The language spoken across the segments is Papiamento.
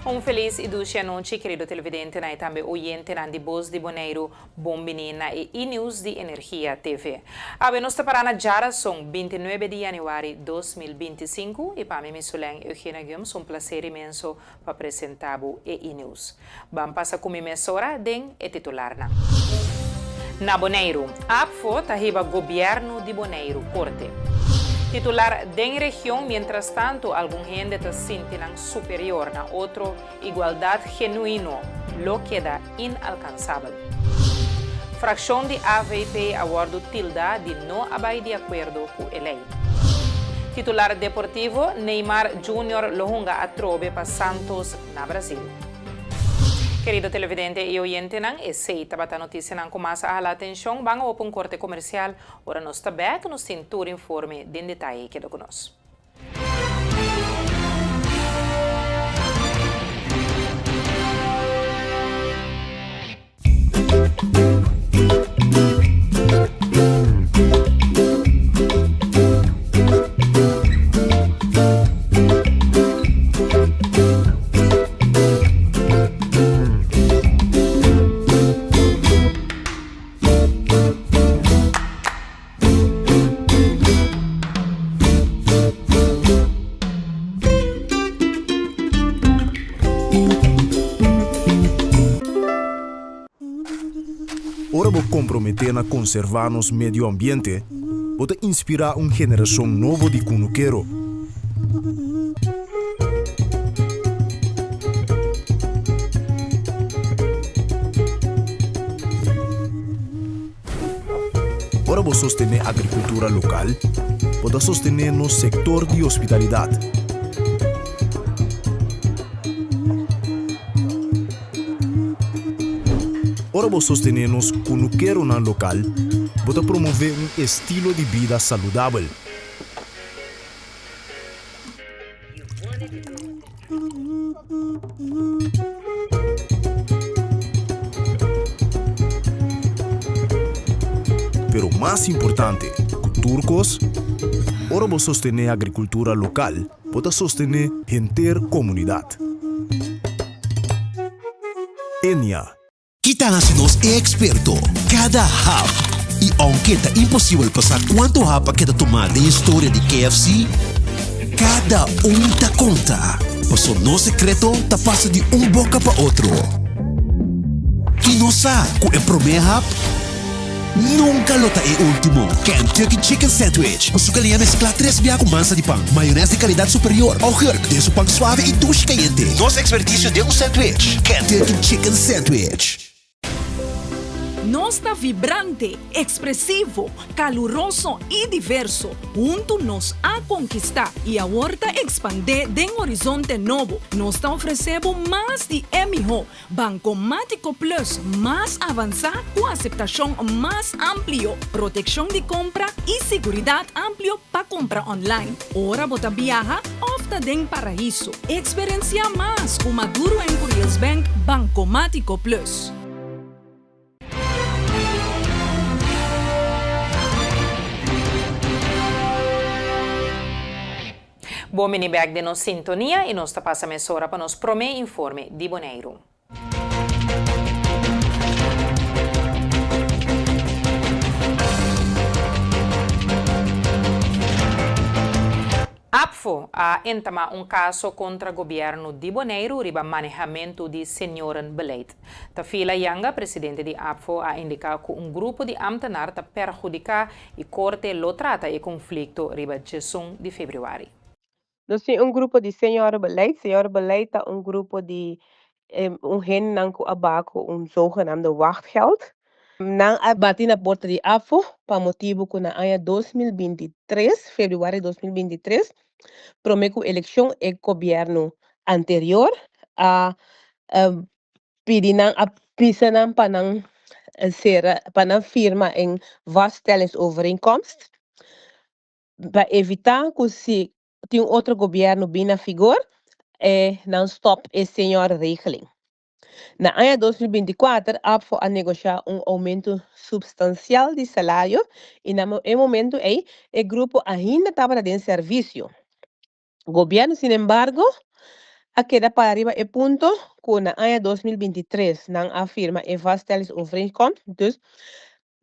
Un felis i dushi anochi, kerido televidentenan i tambe oyentenan di Bos di Boneiru. Bon bini na e E-News di Energia TV. Awe nos ta pará na djarason, 29 di yanüari 2025, i pa mi Misulen Eugenia Gumbs un plaser imenso pa presentá bo e E-News. Ban pasa ku mi mesora den e titularnan. Na Boneiru, APFO ta hiba gobièrnu di Boneiru korte. Titular Den region mientrastantu algun hende ta sinti nan superior na otro, igualdat genuino lo keda inalkansabel. Frakshon di avp a wòrdu tilda di no a bai di akuerdo ku e lei. Titular Deportivo, Neymar Junior lo hunga atrobe pa Santos na Brasil. Kerido televidente i oyentenan, esei tabata notisianan ku mas a hala atenshon. Ban a opa un korte komersial. Ora nos ta bèk, nos tin tur informe den detaye. Keda ku nos. Ora bo komprometé na konservá nos medio ambiente, bo ta inspirá un generashon nobo di kunukero. Ora bo sostené agrikultura lokal, bo ta sostené nos sektor di hospitalidat. Ora bo sostené nos kunukeronan lokal, bo ta promové un estilo di bida saludabel. Pero mas importante ku tur kos, ora bo sostené agrikultura lokal, bo ta sostené henter komunidat. Enia. Ki ta hasi nos e eksperto? Kada hap! I ounke ta imposibel pa sa kuantu hap a keda tumá den historia di KFC, kada un ta konta, paso nos sekreto ta pasa di un boka pa otro. I nos sa ku e promé hap nunka lo ta e último. Kentucky Chicken Sandwich ku su galiña mesklá tres bia ku mansa di pan, mayones di kalidat superior, augurk den su pan suave i dushi kayente. Nos ekspertisio den un sandwich, Kentucky Chicken Sandwich. Nos ta vibrante, ekspresivo, kaluroso i diverso. Huntu nos a konkistá i awor ta ekspandé den horizonte nobo. Nos ta ofresé bo mas di e mihó. Bankomátiko Plus mas avansá ku aseptashon mas amplio, protekshon di kompra i siguridat amplio pa kompra online, ora bo ta biaha òf ta den paraiso. Eksperensiá mas ku Maduro en Curiels Bank Bankomátiko Plus. Bon bini bek den nos sintonia y nos ta pasa mesora pa nos prome informe di Boneiru. APFO a entamá un kaso kontra gobièrnu di Boneiru riba manehamentu di seniorenbeleid. Tafila Janga, presidente di APFO, a indiká ku un grupo di ámtenar ta perhudiká i korte lo trata e konflikto riba djesun di febrüari. Nos tin un grupo di seniorenbeleid. Seniorenbeleid ta un grupo di un hendenan ku a baha ku un zogenaamde wachtgeld. Nan a bati na porta di APFO pa motibu ku na aña 2023, febrüari 2023, promé ku elekshon e gobièrnu anterior a pidi nan, a pisa nan pa nan sera, pa nan firma en vaststellingsovereenkomst pa evitá ku si tin un otro gobièrnu bin na figor e nan stòp e seniorenregeling. Na aña 2024 APFO a negoshá un oumento supstansial di salario i na e momento ei e grupo ainda tabata den servisio. Gobièrnu sinembargo A keda para riba e punto ku na aña 2023 nan a firma e vaststellingsovereenkomst, dus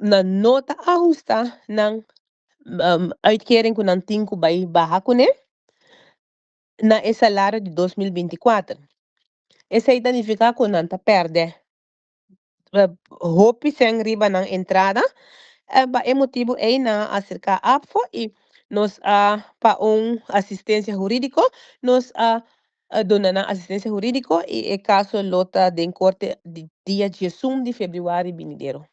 nan no ta ahustá nan uitkering ku nan tin ku bai baha kuné na e salario di 2024. Esei ta nifiká ku nan ta pèrdè hopi sèn riba nan entrada. Pa e motibu ei nan a aserká ABVO i nos a pa un asistensia hurídiko. Nos a duna nan asistensia hurídiko i e kaso lo ta den korte di dia 11 di febrüari binidero.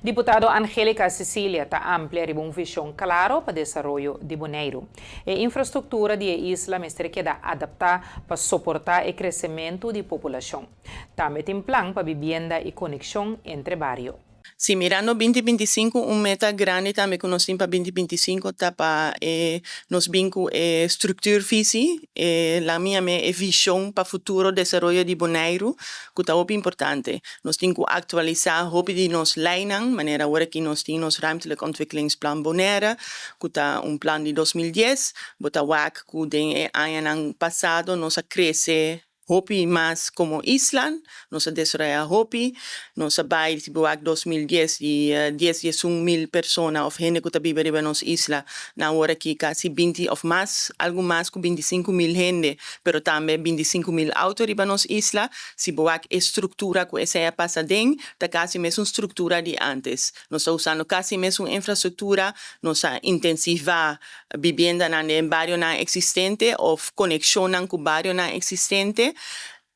Diputado Anjelica Cecilia ta amplia riba un vishon klaro pa desaroyo di Boneiru. E infrastruktura di e isla mester keda adaptá pa soportá e kresementu di populashon. Tambe tin plan pa bibienda i konekshon entre bario. Si, mirando 2025, un meta grandi tambe ku nos tin pa 2025 ta pa e nos bin ku e structuurvisie, e la mi yam'é e vishon pa futuro desaroyo di Boneiru, ku ta hopi importante. Nos tin ku aktualisá hopi di nos leinan, manera awor aki nos tin nos Ruimtelijk Ontwikkelingsplan Bonaire, ku ta un plan di 2010. Bo ta wak ku den e añanan pasado nos a krese hopi mas komo isla, nos a desaroyá hopi, nos a bai, si bo wak 2010 di 10, 11 mil persona òf hende ku ta biba riba nos isla, na awor aki kasi 20 òf mas, algu mas ku 25 mil hende, pero tambe 25 mil outo riba nos isla. Si bo wak e struktura ku esei a pasa den, ta kasi mesun struktura di antes. Nos ta usando kasi mesun infrastruktura, nos a intensivá bibiendanan den barionan eksistente òf konekshonnan ku barionan eksistente.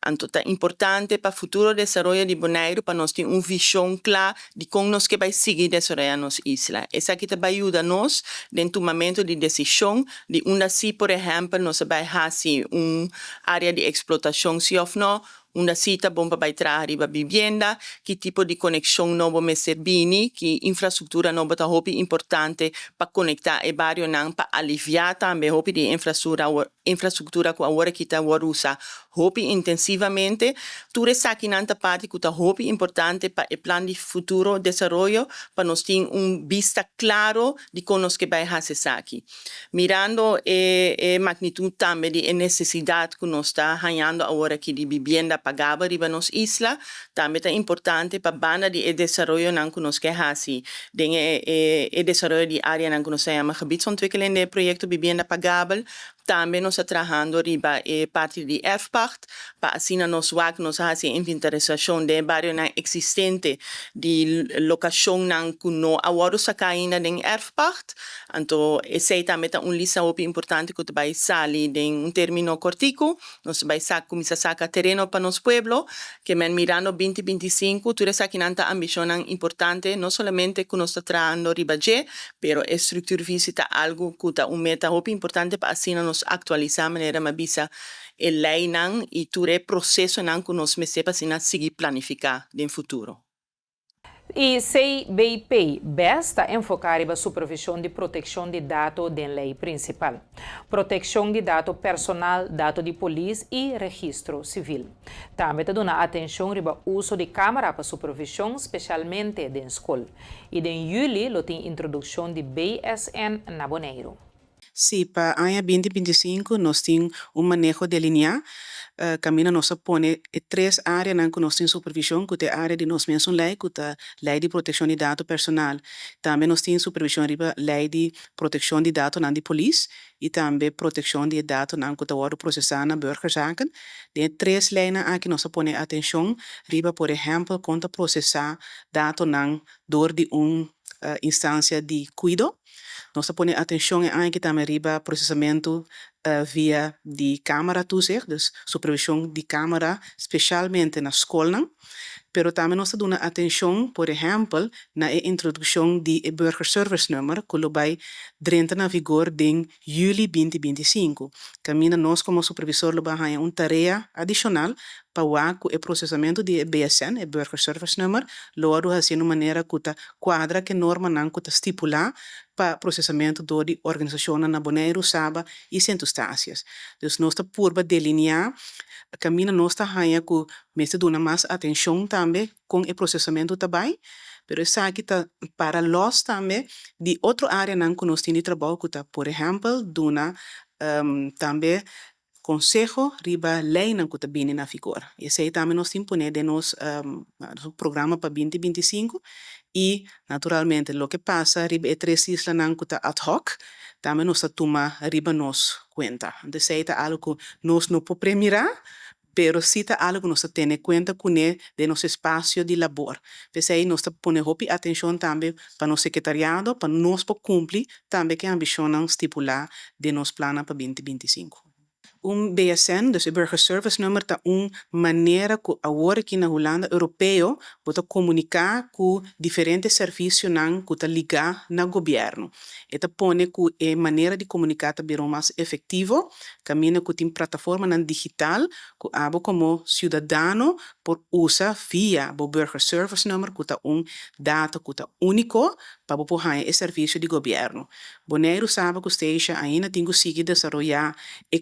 Anto ta importante pa futuro desaroyo di Boneiru pa nos tin un vishon kla di kon nos ke bai sigui desaroyá nos isla. Esaki ta bai yuda nos den tumamentu di desishon di unda si, por ehèmpel, nos a bai hasi un área di eksplotashon si òf no, unda si ta bon pa bai traha riba bibienda, ki tipo di konekshon nobo mester bini, ki infrastruktura nobo ta hopi importante pa konektá e barionan, pa aliviá tambe hopi di infrastruktura infrastruktura ku awor aki ta wòrdu usá hopi intensivamente. Tur esakinan ta parti ku ta hopi importante pa e plan di futuro desaroyo, pa nos tin un bista klaro di kon nos ke bai hasi esaki. Mirando e magnitut tambe di e nesesidat ku nos ta hañando awor aki di bibienda pagabel riba nos isla, tambe ta importante pa banda di e desaroyonan ku nos ke hasi den e desaroyo di áreanan ku nos ta yama gebiedsontwikkeling den e proyekto bibienda pagabel, tambe nos ta trahando riba e parti di erfpacht, pa asina nos wak nos hasi inventarisashon den barionan eksistente di lokashonnan ku no a wòrdu saká ainda den erfpacht. Anto esei tambe ta un lista hopi importante ku ta bai sali den un término kòrtiku. Nos ta bai kuminsá saka tereno pa nos pueblo, ke men mirando 2025, tur esakinan ta ambishonnan importante, no solamente ku nos ta trahando riba dje, pero e structuurvisie ta algu ku ta un meta hopi importante pa asina nos aktualisá manera mi a bisa e leinan i tur e prosesonan ku nos mester pa asina sigui planifiká den futuro. E CBP BES ta enfoká riba supervishon di protekshon di dato den lei prinsipal. Protekshon di dato personal, dato di polis i registro sivil. Tambe ta duna atenshon riba uso di kámara pa supervishon, spesialmente den skol. I den yüli lo tin introdukshon di BSN na Boneiru. Si, pa aña 2025 nos tin un maneho delineá, kaminda nos a pone tres áreanan ku nos tin supervishon, ku ta e área di nos mesun lei, ku ta lei di protekshon di dato personal. Tambe nos tin supervishon riba lei di protekshon di datonan di polis i tambe protekshon di datonan ku ta wòrdu prosesá na burgerzaken. Den tres leinan aki nos a pone atenshon riba, por ehèmpel, kon ta prosesá datonan dor di un instansia di kuido. Nos a pone atenshon aki tambe riba prosesamentu via di kámara toezicht, dus supervishon di kámara, spesialmente na skolnan. Pero tambe nos ta duna atenshon, por ehèmpel, na e introdukshon di e burgerservice nummer, ku lo bai drenta na vigor den yüli 2025. Kaminda nos komo supervisor lo bai haña un tarea adishonal pa wak ku e prosesamentu di BSN, e burgerservice nummer, lo wòrdu hasí na un manera ku ta kuadra ku normanan ku ta stipulá pa prosesamentu dor di organisashonnan na Boneiru, Saba i Sint Eustatius. Dus nos ta purba delineá kaminda nos ta haña ku mester duna mas atenshon tambe ku e prosesamentu ta bai, pero esaki ta para lòs tambe di otro áreanan ku nos tin di trabou ku ta, por ehèmpel, duna tambe. konseho riba leinan ku ta bini na vigor. Esei tambe nos tin pone den nos programa pa 2025 i naturalmente loke pasa riba e tres islanan ku ta ad hoc tambe nos ta tuma riba nos kuenta. Anto esei ta algu ku nos no por premirá, pero sí ta algu ku nos ta tene kuenta kuné den nos espasio di labor. P'esei nos ta pone hopi atenshon tambe pa nos sekretariado pa nos por kumpli tambe ku e ambishonnan stipulá den nos plannan pa 2025. Un BSN, dus e burgerservicenummer, ta un manera ku awor aki na Hulanda Europeo bo ta komuniká ku diferente servisionan ku ta ligá na gobièrnu. E ta pone ku e manera di komuniká ta bira un mas efektivo, kaminda ku tin plataformanan digital ku abo komo siudadano por usa via bo burgerservicenummer ku ta un dato ku ta úniko pa bo por haña e servisio di gobièrnu. Boneiru saba ku Statia ainda tin ku sigui desaroyá e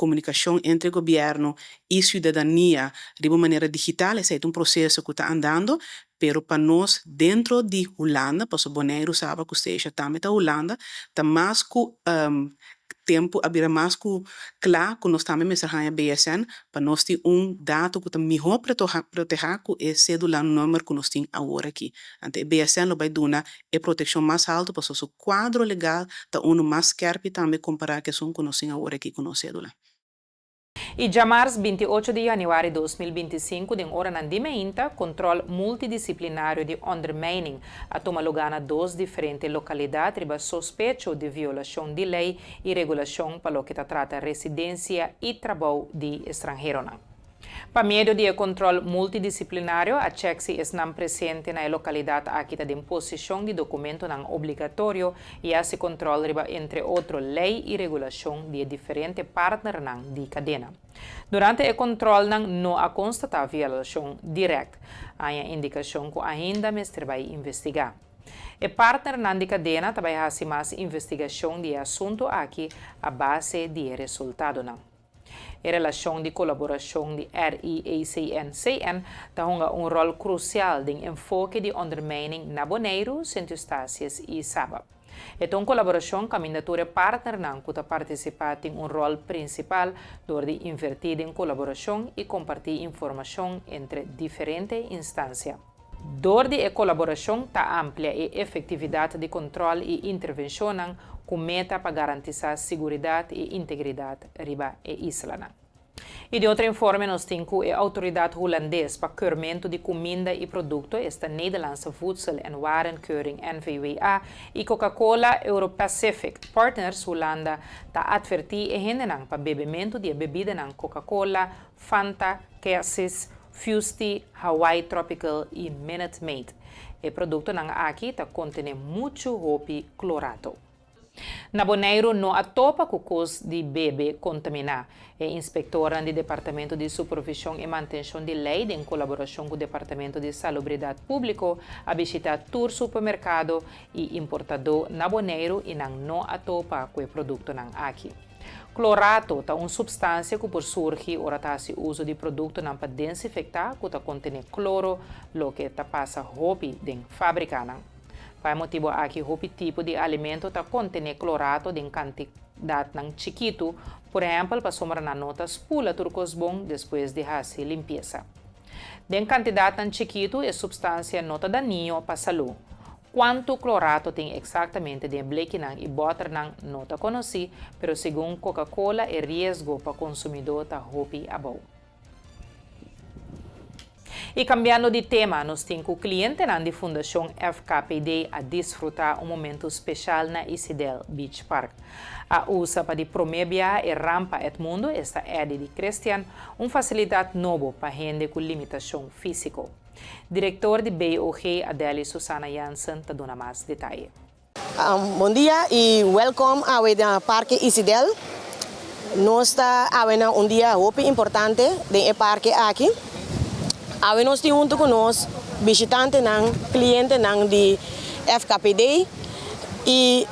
komunikashon entre gobièrnu i siudadania riba un manera digital. Esei ta un proseso ku ta andando, pero pa nos dentro di Hulanda, pasobra Boneiru saba ku Statia tambe ta Hulanda, ta mas ku tempu a bira mas ku kla ku nos tambe mester haña BSN pa nos tin un dato ku ta mihó protehá ku e sédula nòmber ku nos tin awor aki. Anto e BSN lo bai duna E protekshon mas haltu pasobra su kuadro legal ta unu mas skerpi tambe kompará ku esun ku nos tin awor aki ku nos sédula. I djamars 28 di yanüari 2025 den oranan di meinta, kontrol multidisiplinario di ondermijning a tuma lugá na dos diferente lokalidat riba sospecho di violashon di lei i regulashon pa loke ta trata residensia i trabou di estranheronan. Pa medio di e kontrol multidisiplinario a chèk si esnan presente na e lokalidat aki ta den posishon di dokumentonan obligatorio i hasi kontrol riba entre otro lei i regulashon di e diferente partnernan di kadena. Durante e kontrolnan no a konstatá violashon dirèkt. Haña indikashon ku ainda mester bai investigá. E partnernan di kadena ta bai hasi mas investigashon di e asuntu aki a base di e resultadonan. E relashon di kolaborashon di RIACN-CN ta hunga un ròl krusial den enfoke di ondermijning na Boneiru, Sint Eustatius i Saba. E ta un kolaborashon kaminda tur e partnernan ku ta partisipá tin un ròl prinsipal dor di invertí den kolaborashon i kompartí informashon entre diferente instansia. Dor di e kolaborashon ta amplia e efektividat di kontròl i intervenshonnan ku meta pa garantisá siguridat i integridat riba e islanan. I di otro informe nos tin ku e outoridat hulandes pa keurmentu di kuminda i produkto, esta Nederlandse Voedsel en Warenkeuring, NVWA, i Coca-Cola Europacific Partners Hulanda ta atvertí e hendenan pa bebementu di e bebidanan Coca-Cola, Fanta, Kersis, Fusti, Hawaii Tropical i Minute Maid. E produktonan aki ta kontené muchu hopi klorato. Na Boneiru no a topa ku kos di bebe kontaminá. E inspektornan di Departamento di Supervishon i Mantenshon di Lei den kolaborashon ku Departamento di Salubridat Públiko a bishitá tur supermerkado i importadó na Boneiru i nan no a topa ku e produktonan aki. Klorato ta un supstansia ku por surgi ora ta hasi uso di produktonan pa desinfektá ku ta kontené kloro, loke ta pasa hopi den fábrikanan. Pa e motibu aki hopi tipo di alimento ta kontené klorato den kantidatnan chikitu, por ehèmpel pasobra nan no ta spula tur kos bon despues di hasi limpiesa. Den kantidatnan chikitu e supstansia no ta dañino pa salú. Kuantu klorato tin eksaktamente den e blekinan i bòternan no ta konosí, pero segun Coca-Cola e riesgo pa konsumidó ta hopi abou. I kambiando di tema, nos tin ku klientenan di Fundashon FKPD a disfrutá un momentu speshal na Isidel Beach Park. A usa pa di promé biaha e rampa Edmundo, esta Eddy di Christian, un fasilidat nobo pa hende ku limitashon físiko. Direktor di BOG Adely Susana Jansen ta duna mas detaye. Bon dia y welcome awe na Parke Isidel. Nos ta awe na un dia hopi importante den e parke aki. Awe nos tin hunto cu nos bishitantenan, clientenan di FKPD y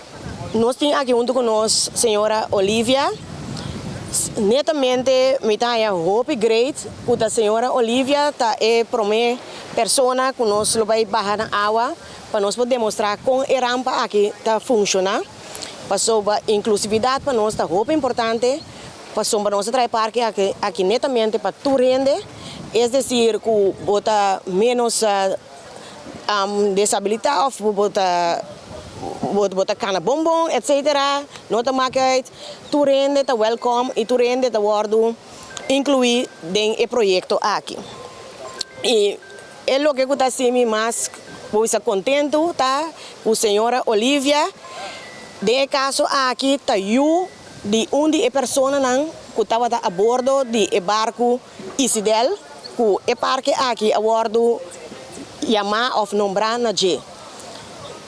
Nos tin aki huntu ku nos señora Olivia. Netamente mi ta haña hopi great ku ta señora Olivia ta e promé persona ku nos lo bai baha na awa pa nos por demostrá kon e rampa aki ta funshoná. Pasobra inklusividat pa nos ta hopi importante. Pasobra nos a traha e parke aki aki netamente pa tur hende, es desir ku bo ta ménos desabilitá òf bo ta bo ta kana bon bon etsetera, no ta mak uit, tur hende ta wèlkòm i tur hende ta wòrdu inkluí den e proyekto aki. I e loke ku ta hasi mi mas bo bisa kontentu ta ku señora Olivia den e kaso aki ta yu di un di e personanan ku tabata a bordo di e barku Isidel ku e parke aki a wòrdu yamá òf nombrá na dje.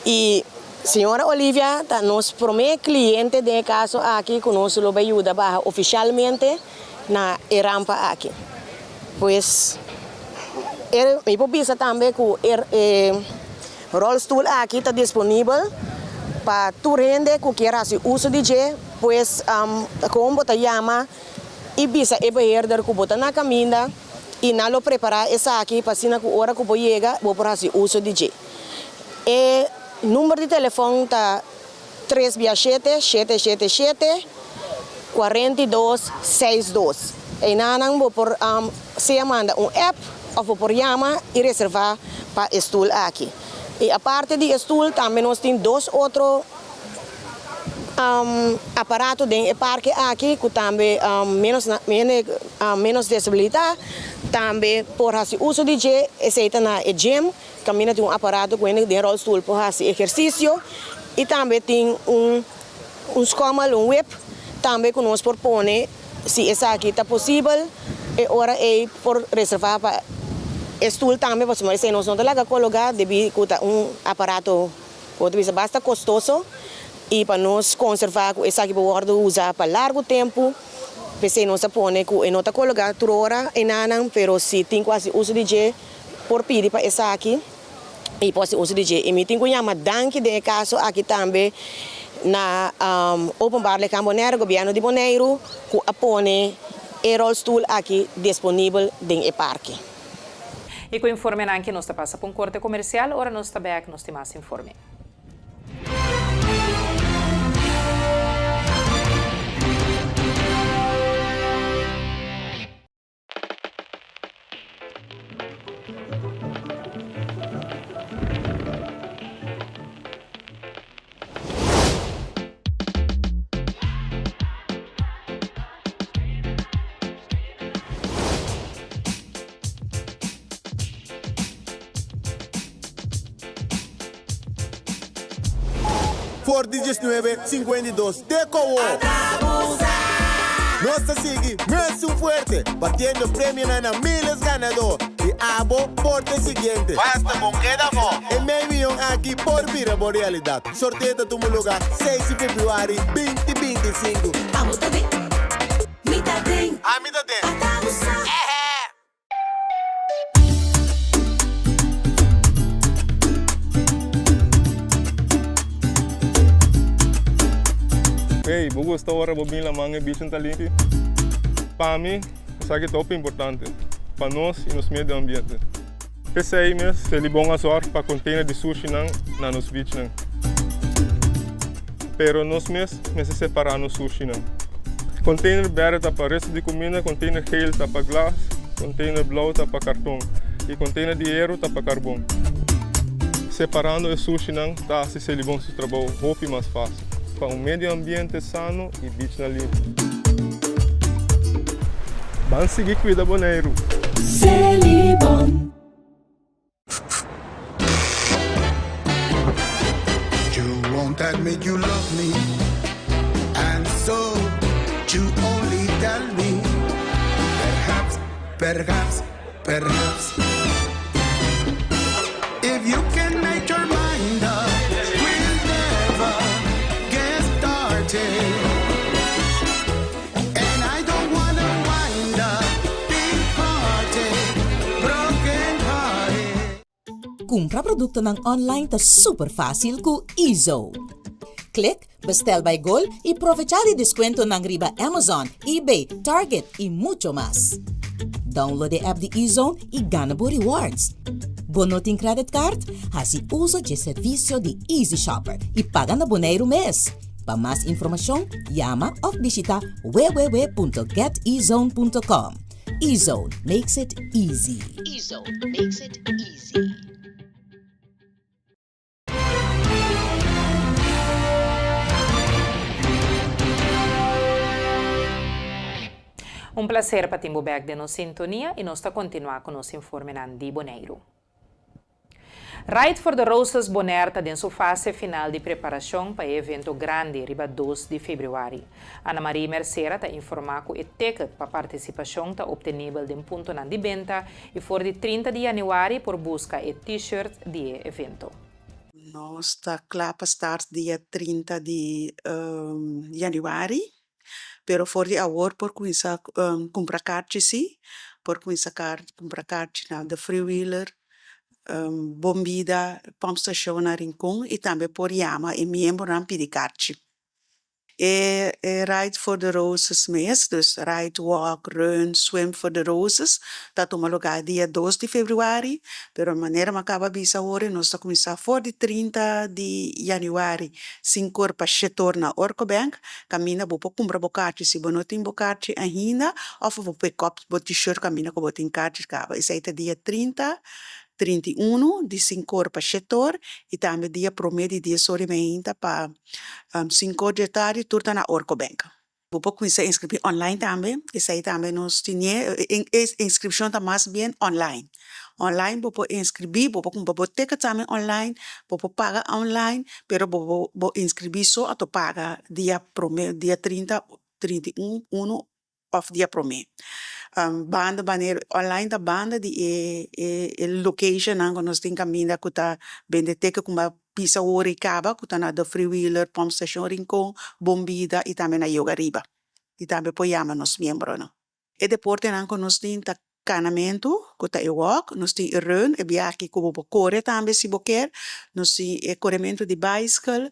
I señora Olivia ta nos promé kliente den e kaso aki ku nos lo bai yuda baha ofishalmente na e rampa aki. Pues e mi por bisa tambe ku e ròlstul aki ta disponibel pa tur hende ku kier hasi uso di dje, pues kon bo ta yama i bisa e beheerder ku bo ta na kaminda i nan lo prepará esaki pa asina ku ora ku bo yega bo por hasi uso di dje. E number di telefòn ta tres bia shete, shete shete shete, 42 62. Einanan bo por sea manda un app òf bo por yama i reservá pa e stul aki. I aparte di e stul tambe nos tin dos otro aparato den e parke aki ku tambe ménos hende ménos desabilitá tambe por hasi uso di dje. Esei ta na e gym kaminda tin un aparato ku hende den ròlstul por hasi ehersisio i tambe tin un un skòmel, un wip, tambe ku nos por pone si esaki ta posibel e ora ei por reservá pa e stul tambe pasobra esei nos no ta laga kologá debí ku ta un aparato ku bo ta bisa basta kostoso i pa nos konservá ku esaki por wòrdu usá pa largu tempu p'esei nos a pone ku e no ta kologá tur ora enanan pero si tin ku hasi uso di dje por pidi pa esaki. i por hasi uso di dje. I mi tin ku yama danki den e kaso aki tambe na Openbaar Lichaam Bonaire, Gobièrnu di Boneiru, ku a pone e ròlstul aki disponibel den e parke. I ku informenan ki nos ta pasa pa un korte komersial, ora nos ta bèk nos tin mas informe. For di diesnuebe 52 te kowo. Nos ta sigui mesun fuerte, batiendo premionan na miles ganadó. I abo por ta e siguiente. Basta bon keda afó. E mei miyon aki por bira bo realidat. Sorteo ta tuma luga seis di februari 2025. Abo ta den, mi ta den. Ami ta den. Ata bo sa. Ehe! Hey, bo gusta ora bo bin laman e bichin ta limpi? Pa mi, esaki ta hopi importante pa nos y nos medio ambiente. P'esei mes, Selibon a zorg pa container di sushinan na nos beachnan. Pero nos mes mester separa nos sushinan. Container berde ta pa resto di cuminda, container geel ta pa glas, container blauw ta pa carton y container di hero ta pa carbon. Separando e sushinan ta haci Selibon su trabou hopi mas facil pa un medio ambiente sano y beachnan limpi. Ban sigui cuida Boneiru! Selibon. You won't admit you love me And so you only tell me Perhaps, perhaps, perhaps If you can make your mind up We'll never get started And I don't wanna wind up Being parted, broken hearted Kumpra produktonan online ta super fásil ku Ezo. Klik Bestel by Gol i provechá di deskuentonan riba Amazon, eBay, Target i mucho mas. Download e app di Ezone i gana bo rewards. Bo no tin credit card? Hasi uso dje servisio di Easy Shopper i paga na Boneiru mes. Pa mas informashon, yama òf bishita www.getezone.com. E-Zone makes it easy. E-Zone makes it easy. Un placer pa tin bo bek den nos sintonia y nos ta continua cu nos informenan di Boneiru. Ride for the Roses Bonaire ta den su fase final di preparacion pa e evento grandi riba dos di februari. Ana Marie Mercera ta informa cu e ticket pa participacion ta obtenibel den puntonan di benta y for di 30 di januari por busca e t-shirt di e evento. Nos ta kla pa start dia 30 di januari, pero for di awor por kuminsá kumpra karchi sí, por kuminsá kumpra karchi na The Freewheeler, Bon Bida, Pòmpstashon na Rincon i tambe por yama e miembronan pidi karchi. E e Ride for the Roses mes, dus Ride, Walk, Run, Swim for the Roses, ta tuma lugá dia dos di febrüari, pero manera mi a kaba bisa awor nos ta kuminsá for di 30 di yanüari sinkor pa shetor na Orco Bank, kaminda bo por kumpra bo karchi si bo no tin bo karchi ainda òf bo por kòp bo t-shirt kaminda ku bo tin karchi kaba. Esei ta dia 30, 31 di sinkor pa shetor i tambe dia promé di dies ora i meinta pa Sinkor dje tardi tur ta na Orco Bank. Bo por kuminsá inskribí online tambe, esei tambe nos tine, e inskripshon ta mas bien online. Online bo por inskribí, bo por kumpra bo ticket tambe online, bo por paga online, pero bo bo inskribí so ato paga dia promé, dia 30, 31, uno òf dia promé. Banda manera online ta banda di e e locationnan ku nos tin kaminda ku ta bende teken ku a pisa ora i kaba ku ta na The Freewheeler, Pump Station Rincon, Bon Bida i tambe na Yoga Riba. I tambe por yama nos miembronan. E deportenan ku nos tin ta Kanamentu, ku ta e walk, nos tin e run, e biahe ku bo por kore tambe si bo kier, nos tin e korementu di baiskel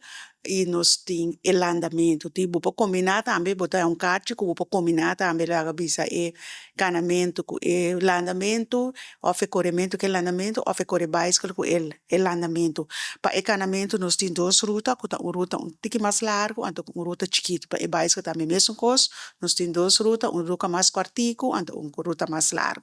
i nos tin e landamentu. Tin bo por kombiná tambe, bo ta un karchi ku bo por kombiná tambe laga bisa e kanamentu ku e landamentu òf e korementu ku e landamentu òf e kore baiskel ku e e landamentu. Pa e kanamentu nos tin dos ruta, ku ta un ruta un tiki mas largu anto ku un ruta chikitu. Pa e baiskel tambe mesun kos, nos tin dos ruta, un ruta mas kòrtiku anto un ruta mas largu.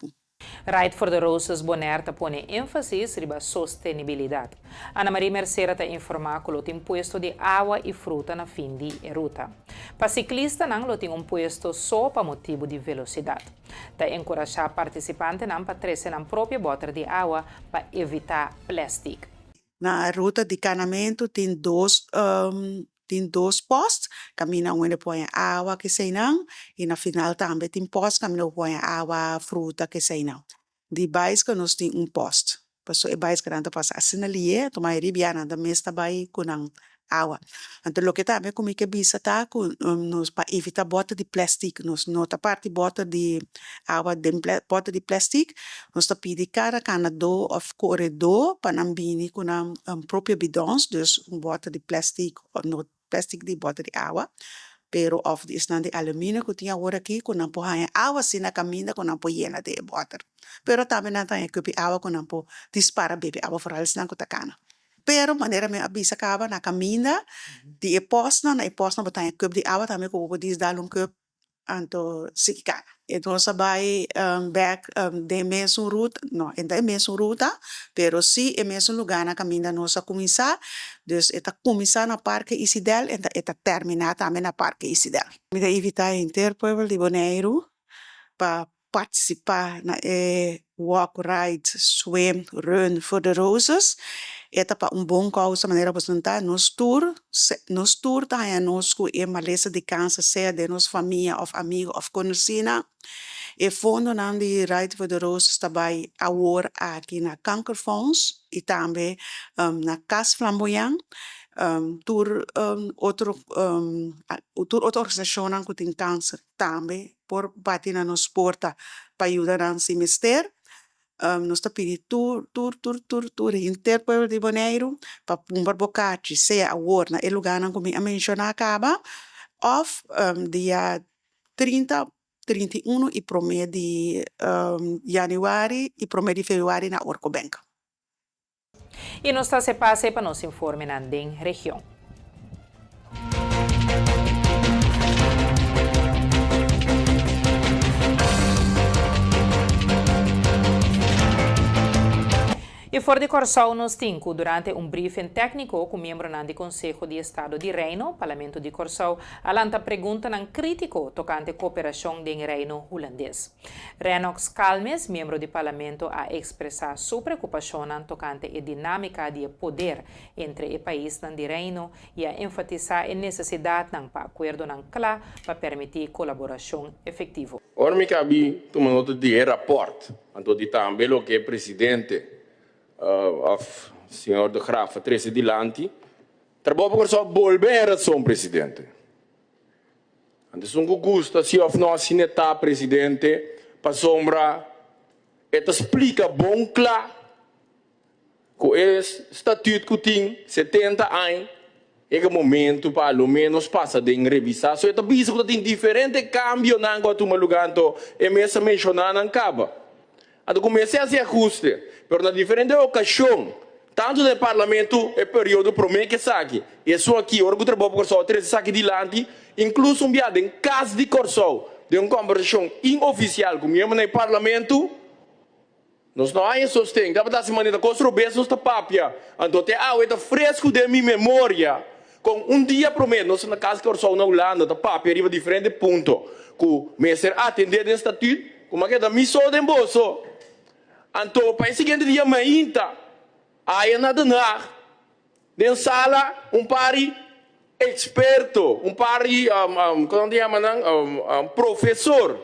Ride for the Roses Bonaire ta pone énfasis riba sostenibilidat. Ana Marie Mercera ta informá ku lo tin puesto di awa i fruta na fin di e ruta. Pa siklistanan lo tin un puesto so pa motibu di velosidat. Ta enkurashá partisipantenan pa trese nan propio bòter di awa pa evitá plèstik. Na ruta di kanamentu tin dos tin dos pòst, kaminda un hende por haña awa keseinan i na final tambe tin pòst kaminda bo por haña awa, fruta keseinan. Di baiskel nos tin un pòst. Pasobra e baiskelnan ta pasa asina lié, tuma e ribianan ta mes ta bai ku nan awa. Anto loke tambe ku mi ke bisa ta ku nos pa evita bòter di plèstik, nos no ta parti bòter di awa den bòter di plèstik, nos ta pidi kada kanadó òf koredó pa nan bini ku nan propio bidons, dus un bòter di plèstik òf no Plastic di bòter di awa, pero òf di esnan di aluminio ku tin awor aki ku nan por haña awa asina kaminda ku nan por yena den e bòter. Pero tambe nan ta haña kupi awa ku nan por dispara bebe awa foral esnan ku ta kana. Pero manera mi a bisa kaba na kaminda di e pòstnan na e pòstnan bo ta haña kup di awa tambe ku bo por dis dal un kup Anto sigui kana. E nos a bai bek den e mesun ruta, no e ta e mesun ruta, pero si e mesun lugar na kaminda nos a kuminsá. Dus e ta kuminsá na Parke Isidel en e ta terminá tambe na Parke Isidel. Mi ta invitá henter pueblo di Boneiru pa partisipá na e Walk, Ride, Swim, Run for the Roses. E ta pa un bon kousa manera bo sentá. Nos tur, nos tur ta haña nos ku e malesa di kanser sea den nos famia òf amigu òf konosínan. E fondonan di Ride for the Roses ta bai awor aki na Kankerfonds i tambe na Kas Flamboyan. Tur otro tur otro organisashonnan ku tin kanser tambe por bati na nos porta pa yuda nan si mester. Nos ta pidi tur, tur, tur, tur, tur henter pueblo di Boneiru pa kumpra bo kachi, sea awor na e lugarnan ku mi a menshoná kaba òf dia 30, 31 i promé di yanüari i promé di febrüari na Orco Bank. I nos ta hasi pase pa nos informenan den region. I for di Kòrsou nos tin ku durante un briefing tékniko ku miembronan di Konseho di Estado di Reino, Parlamento di Kòrsou, a lanta preguntanan krítiko tokante kooperashon den Reino Hulandes. Rennox Calmes, miembro di Parlamento a ekspresá su preokupashonnan tokante e dinámika di e poder entre e paisnan di Reino i a enfatisá e nesesidatnan pa akuerdonan kla pa permití kolaborashon efektivo. Ora mi kabi tuma nota di e rapòrt, anto di tambe loke e presidente òf señor De Graaf a trese dilanti, trabou pa Kòrsou bolbe en rason, presidente. Anto esun ku gusta si òf no asina e ta, presidente, pasobra e ta splika bon kla Ku e statuut ku tin 70 aña, yega momento pa a lo menos pasa den revisa. So e ta bisa ku ta tin diferente kambionan ku a tuma luga, anto e mes a menshoná nan kaba. Anto ku mester hasi ahuste, pero na diferente okashon, tantu den parlamento e periodo promé ku esaki i esun aki, ora ku Trabou pa Kòrsou a trese esaki dilanti, inkluso un bia den Kas di Kòrsou, den un kòmbersashon inofisial ku miembronan di parlamento, Nos no haña sosten. Tabata hasi manera kos robes nos ta papia. Anto te awe ta fresku den mi memoria kon un dia promé nos na Kas Kòrsou na Hulanda ta papia riba diferente punto ku mester atendé den statüt ku mi a keda mi so den boso. Anto pa e siguiente dia mainta aya na Den Haag den sala un par di eksperto, un par di kon nan ta yama nan, profesor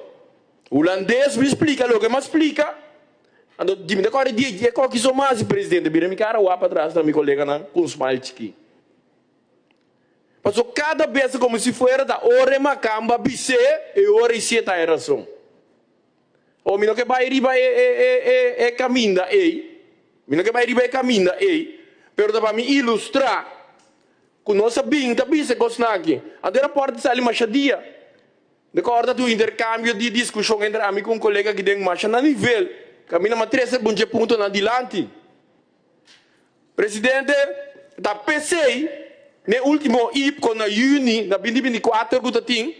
hulandes mi splika loke mi a splika. Anto di mi ta kòrda di e koki so mas presidente bira mi kara wak patras na mi koleganan ku un smile chikí. Pasobra kada bes ta komo si fuera ta ora e makamba bis'é e ora i si'e ta e rason. O mi no ke bai riba e e e e e kaminda ei, mi no ke bai riba e kaminda ei, pero ta pa mi ilustrá ku nos a bin ta bisa e kosnan aki. Anto e rapòrt a sali masha dia. Mi kòrda tin un interkambio di diskushon entre ami ku un kolega aki den masha na nivel, kaminda mi a trese algun dje puntonan dilanti. Presidente, ta p'esei n'e ultimo IPCO na yüni na binti 24 ku ta tin,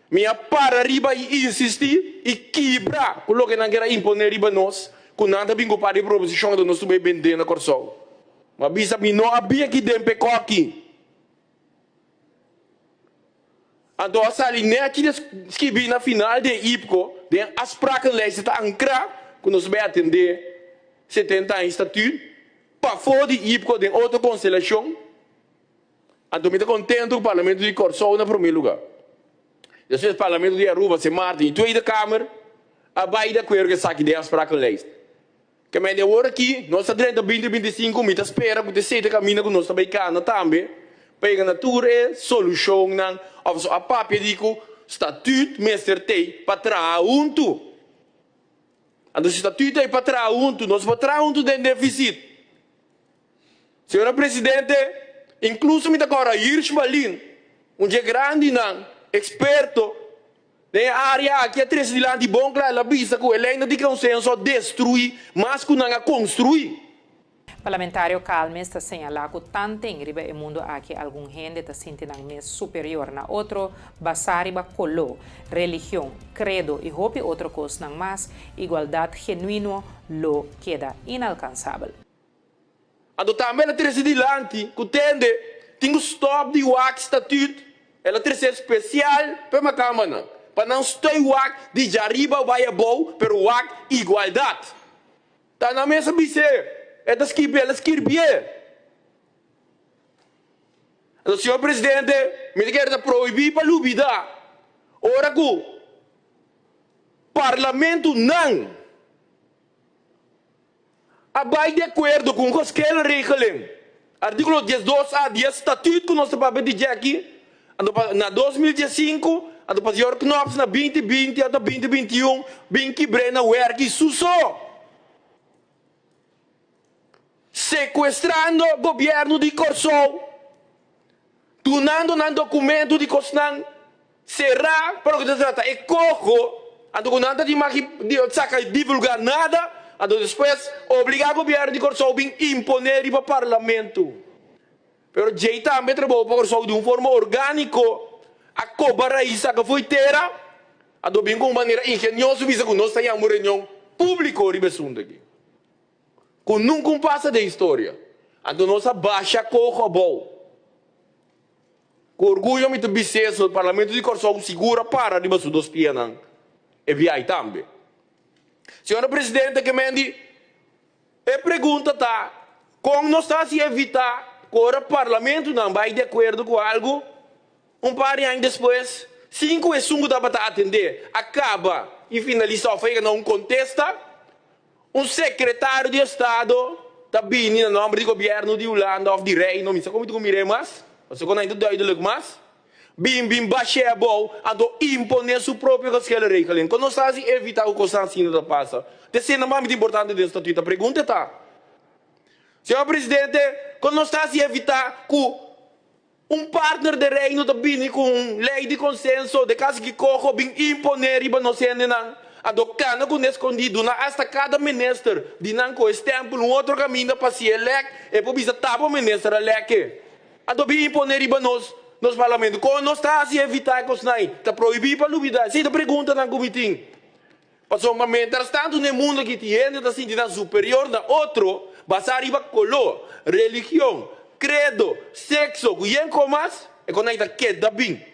mi a para riba i insistí i kibra ku loke nan kier a imponé riba nos, ku nan ta bin ku par di proposishon anto nos ta bai bendé na Kòrsou. Mi a bisa mi no a bin aki den p'e kòki. Anto a sali nèchi di skibí na final di e IPCO den afsprakenlijst ta ankrá ku nos bai atendé 70 aña statuut pafó di IPCO den otro konstelashon. Anto mi ta kontentu ku Parlamento di Kòrsou na promé lugá. Despues Parlamento di Aruba, Sint Maarten i Tweede Kamer a bai di akuerdo ku esaki den afsprakenlijst. Ke men den ora aki nos ta drenta 2025 mi ta spera ku ta esei ta kaminda ku nos ta bai kana tambe pa yega na tur e solushonnan òf so a papia di ku statüt mester tei pa traha huntu. Anto si statüt tei pa traha huntu nos por traha huntu den defisit. Señora Presidente, inkluso mi ta kòrda Hirsch Balin, un dje grandinan, eksperto den e área aki a trese dilanti bon kla, el a bisa ku e leinan di konsenso a destruí mas ku nan a konstruí. Parlamentario Calmes ta señalá ku tanten riba e mundu aki algun hende ta sinti nan mes superior na otro, basá riba koló, religion, kredo i hopi otro kosnan mas, igualdat genuino lo keda inalkansabel. Anto tambe el a trese dilanti ku tende tin ku stòp di wak statüt, el a trese spesial pa e makamanan, pa nan stoi wak di djariba bai abou, pero wak igualdat. Ta nan mes a bis'é, e ta skirbi, el a skirbié. Anto, señor presidente, mi ta kere ta prohibí pa lubidá ora ku parlamentunan A bai di akuerdo ku un geschillenregeling, artíkulo 12 a di e statüt ku nos ta papia di dje aki, anto pa na 2015, anto pa señor Knops na 2020 anto 2021 bin kibr'é na wèrki su so, sekuestrando gobièrnu di Kòrsou. Dunando nan documento di cosnan cerá pa loke ta trata e coho, anto cu nan ta di maki di saca y divulga nada, anto despues obliga gobierno di Corsou bin impone riba parlamento. Pero djey tambe trabou pa Corsou di un forma organico a coba raiz saca fo'i tera, anto bin cu un manera ingenioso bisa cu nos ta yama un reunion publico riba e asunto aki. Ku nunka un pasa den historia. Anto nos a basha koho abou. Ku orguyo mi ta bis'é so Parlamento di Kòrsou sigur a para riba su dos pianan e biahi tambe. Señora Presidente ke men di e pregunta ta kon nos ta hasi evitá ku ora Parlamentonan bai di akuerdo ku algu un par di aña despues sin ku esun ku tabata atendé a kaba i finalisá òf a yega na un kontesta Un sekretario di estado ta bini na nòmber di gobièrnu di Hulanda òf di Reino, mi sa kon mi ta ku mir'é mas, pasobra ku nan ta duidelijk mas, bin bin bash'é abou, anto imponé su propio geschillenregeling. Kon nos ta hasi evitá ku kosnan asina ta pasa? Ta esei nan mas importante den statuut. Ta pregunta ta, Señor Presidente, kon nos ta hasi evitá ku Un partner den Reino ta bini ku un lei di konsenso de kasi ki koho bin imponé riba nos hendenan. Anto kana ku neskondí duna asta kada minister di nan ku e stèmpel un otro kaminda pa si e lèk e por bisa ta bo minister a lèk e. Anto bin imponé riba nos nos parlamento. Kon nos ta hasi evitá e kosnan ei? Ta prohibí pa lubidá? Esei ta preguntanan ku mi tin. Pasobra mientras tantu na e mundu aki tin hende ta sinti nan superior na otro basá riba koló, religion, kredo, sekso ku yen komas, e kon nan ta keda bin.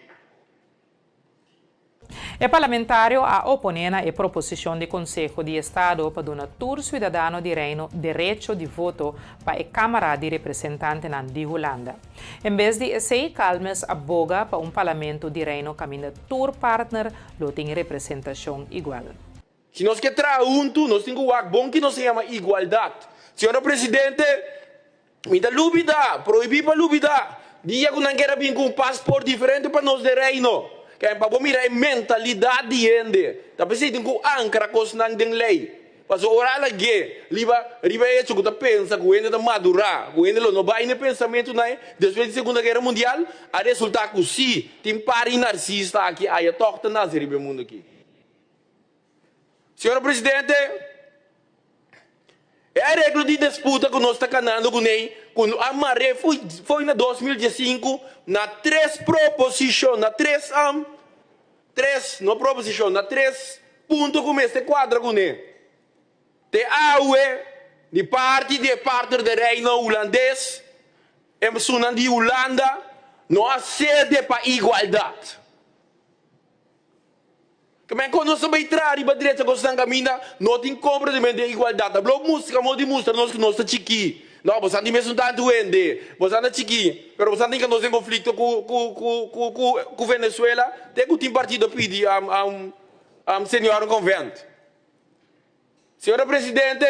E parlamentario a oponé na e proposishon di Konseho di Estado pa duna tur siudadano di Reino derecho di voto pa e Kámara di Representantenan di Hulanda. En bes di esei, Calmes a boga pa un Parlamento di Reino kaminda tur partner lo tin representashon igual. Si nos ke traha huntu, nos tin ku wak bon ki nos ta yama igualdat. Señora Presidente, mi ta lubida, prohibí pa lubida, dia ku nan ker a bin ku un pasport diferente pa nos den Reino. Kèn pa bo mira e mentalidat di hende. Ta p'esei tin ku ankra kosnan den lei. Pasobra ora a lag'é riba riba e echo ku ta pensa ku hende ta madurá, ku hende lo no bai na e pensamentunan ei despues di Segunda Guera Mundial, a resultá ku sí, tin par di narsista aki aya tòg ta nase riba e mundu aki. Señor Presidente, e areglo di disputa ku nos ta kanando kuné, ku a mar'é fo'i na 2015 na tres proposishon, na tres Tres, no proposishon, na tres punto ku mester kuadra kuné. Te awe, di parti di e partner den Reino Hulandes, e personan di Hulanda no a sede pa igualdat. Kmen kon nos ta bai traha riba drecha kosnan kaminda no tin komprendementu den igualdat. Ta blo mustra mo di mustra nos ku nos ta chikí. No, bosan tin mesun tantu hende. Bosan ta chikí, pero bosan tin ka nos den konflikto ku ku ku ku ku ku Venezuela te ku tin partido pidi um um senioren konvent. Señora Presidente,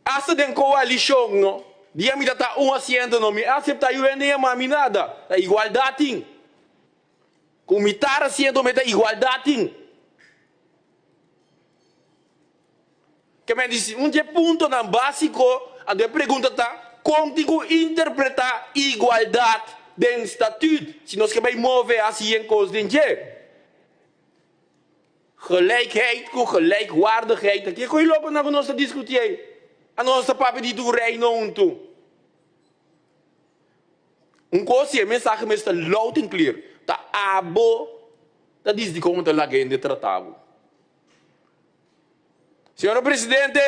hasta den koalishon no, dia mi ta ta un asiento no mi asepta yu hende yama mi nada. Ta igualdat tin. Ku mitar asiento mi ta igualdat tin. Ke men di un dje puntonan básiko, anto e pregunta ta, kon tin ku interpretá igualdat den statüt si nos ke bai move hasi yen kos den dje? Gelijkheid ku gelijkwaardigheid, ta kiko e lokonan ku nos ta diskutí ei? Anto nos ta papia di tur reino huntu. Un kos si e mensahe mester ta loud and clear, ta abo ta disdi kon bo ta laga hende trata bo. Señor Presidente,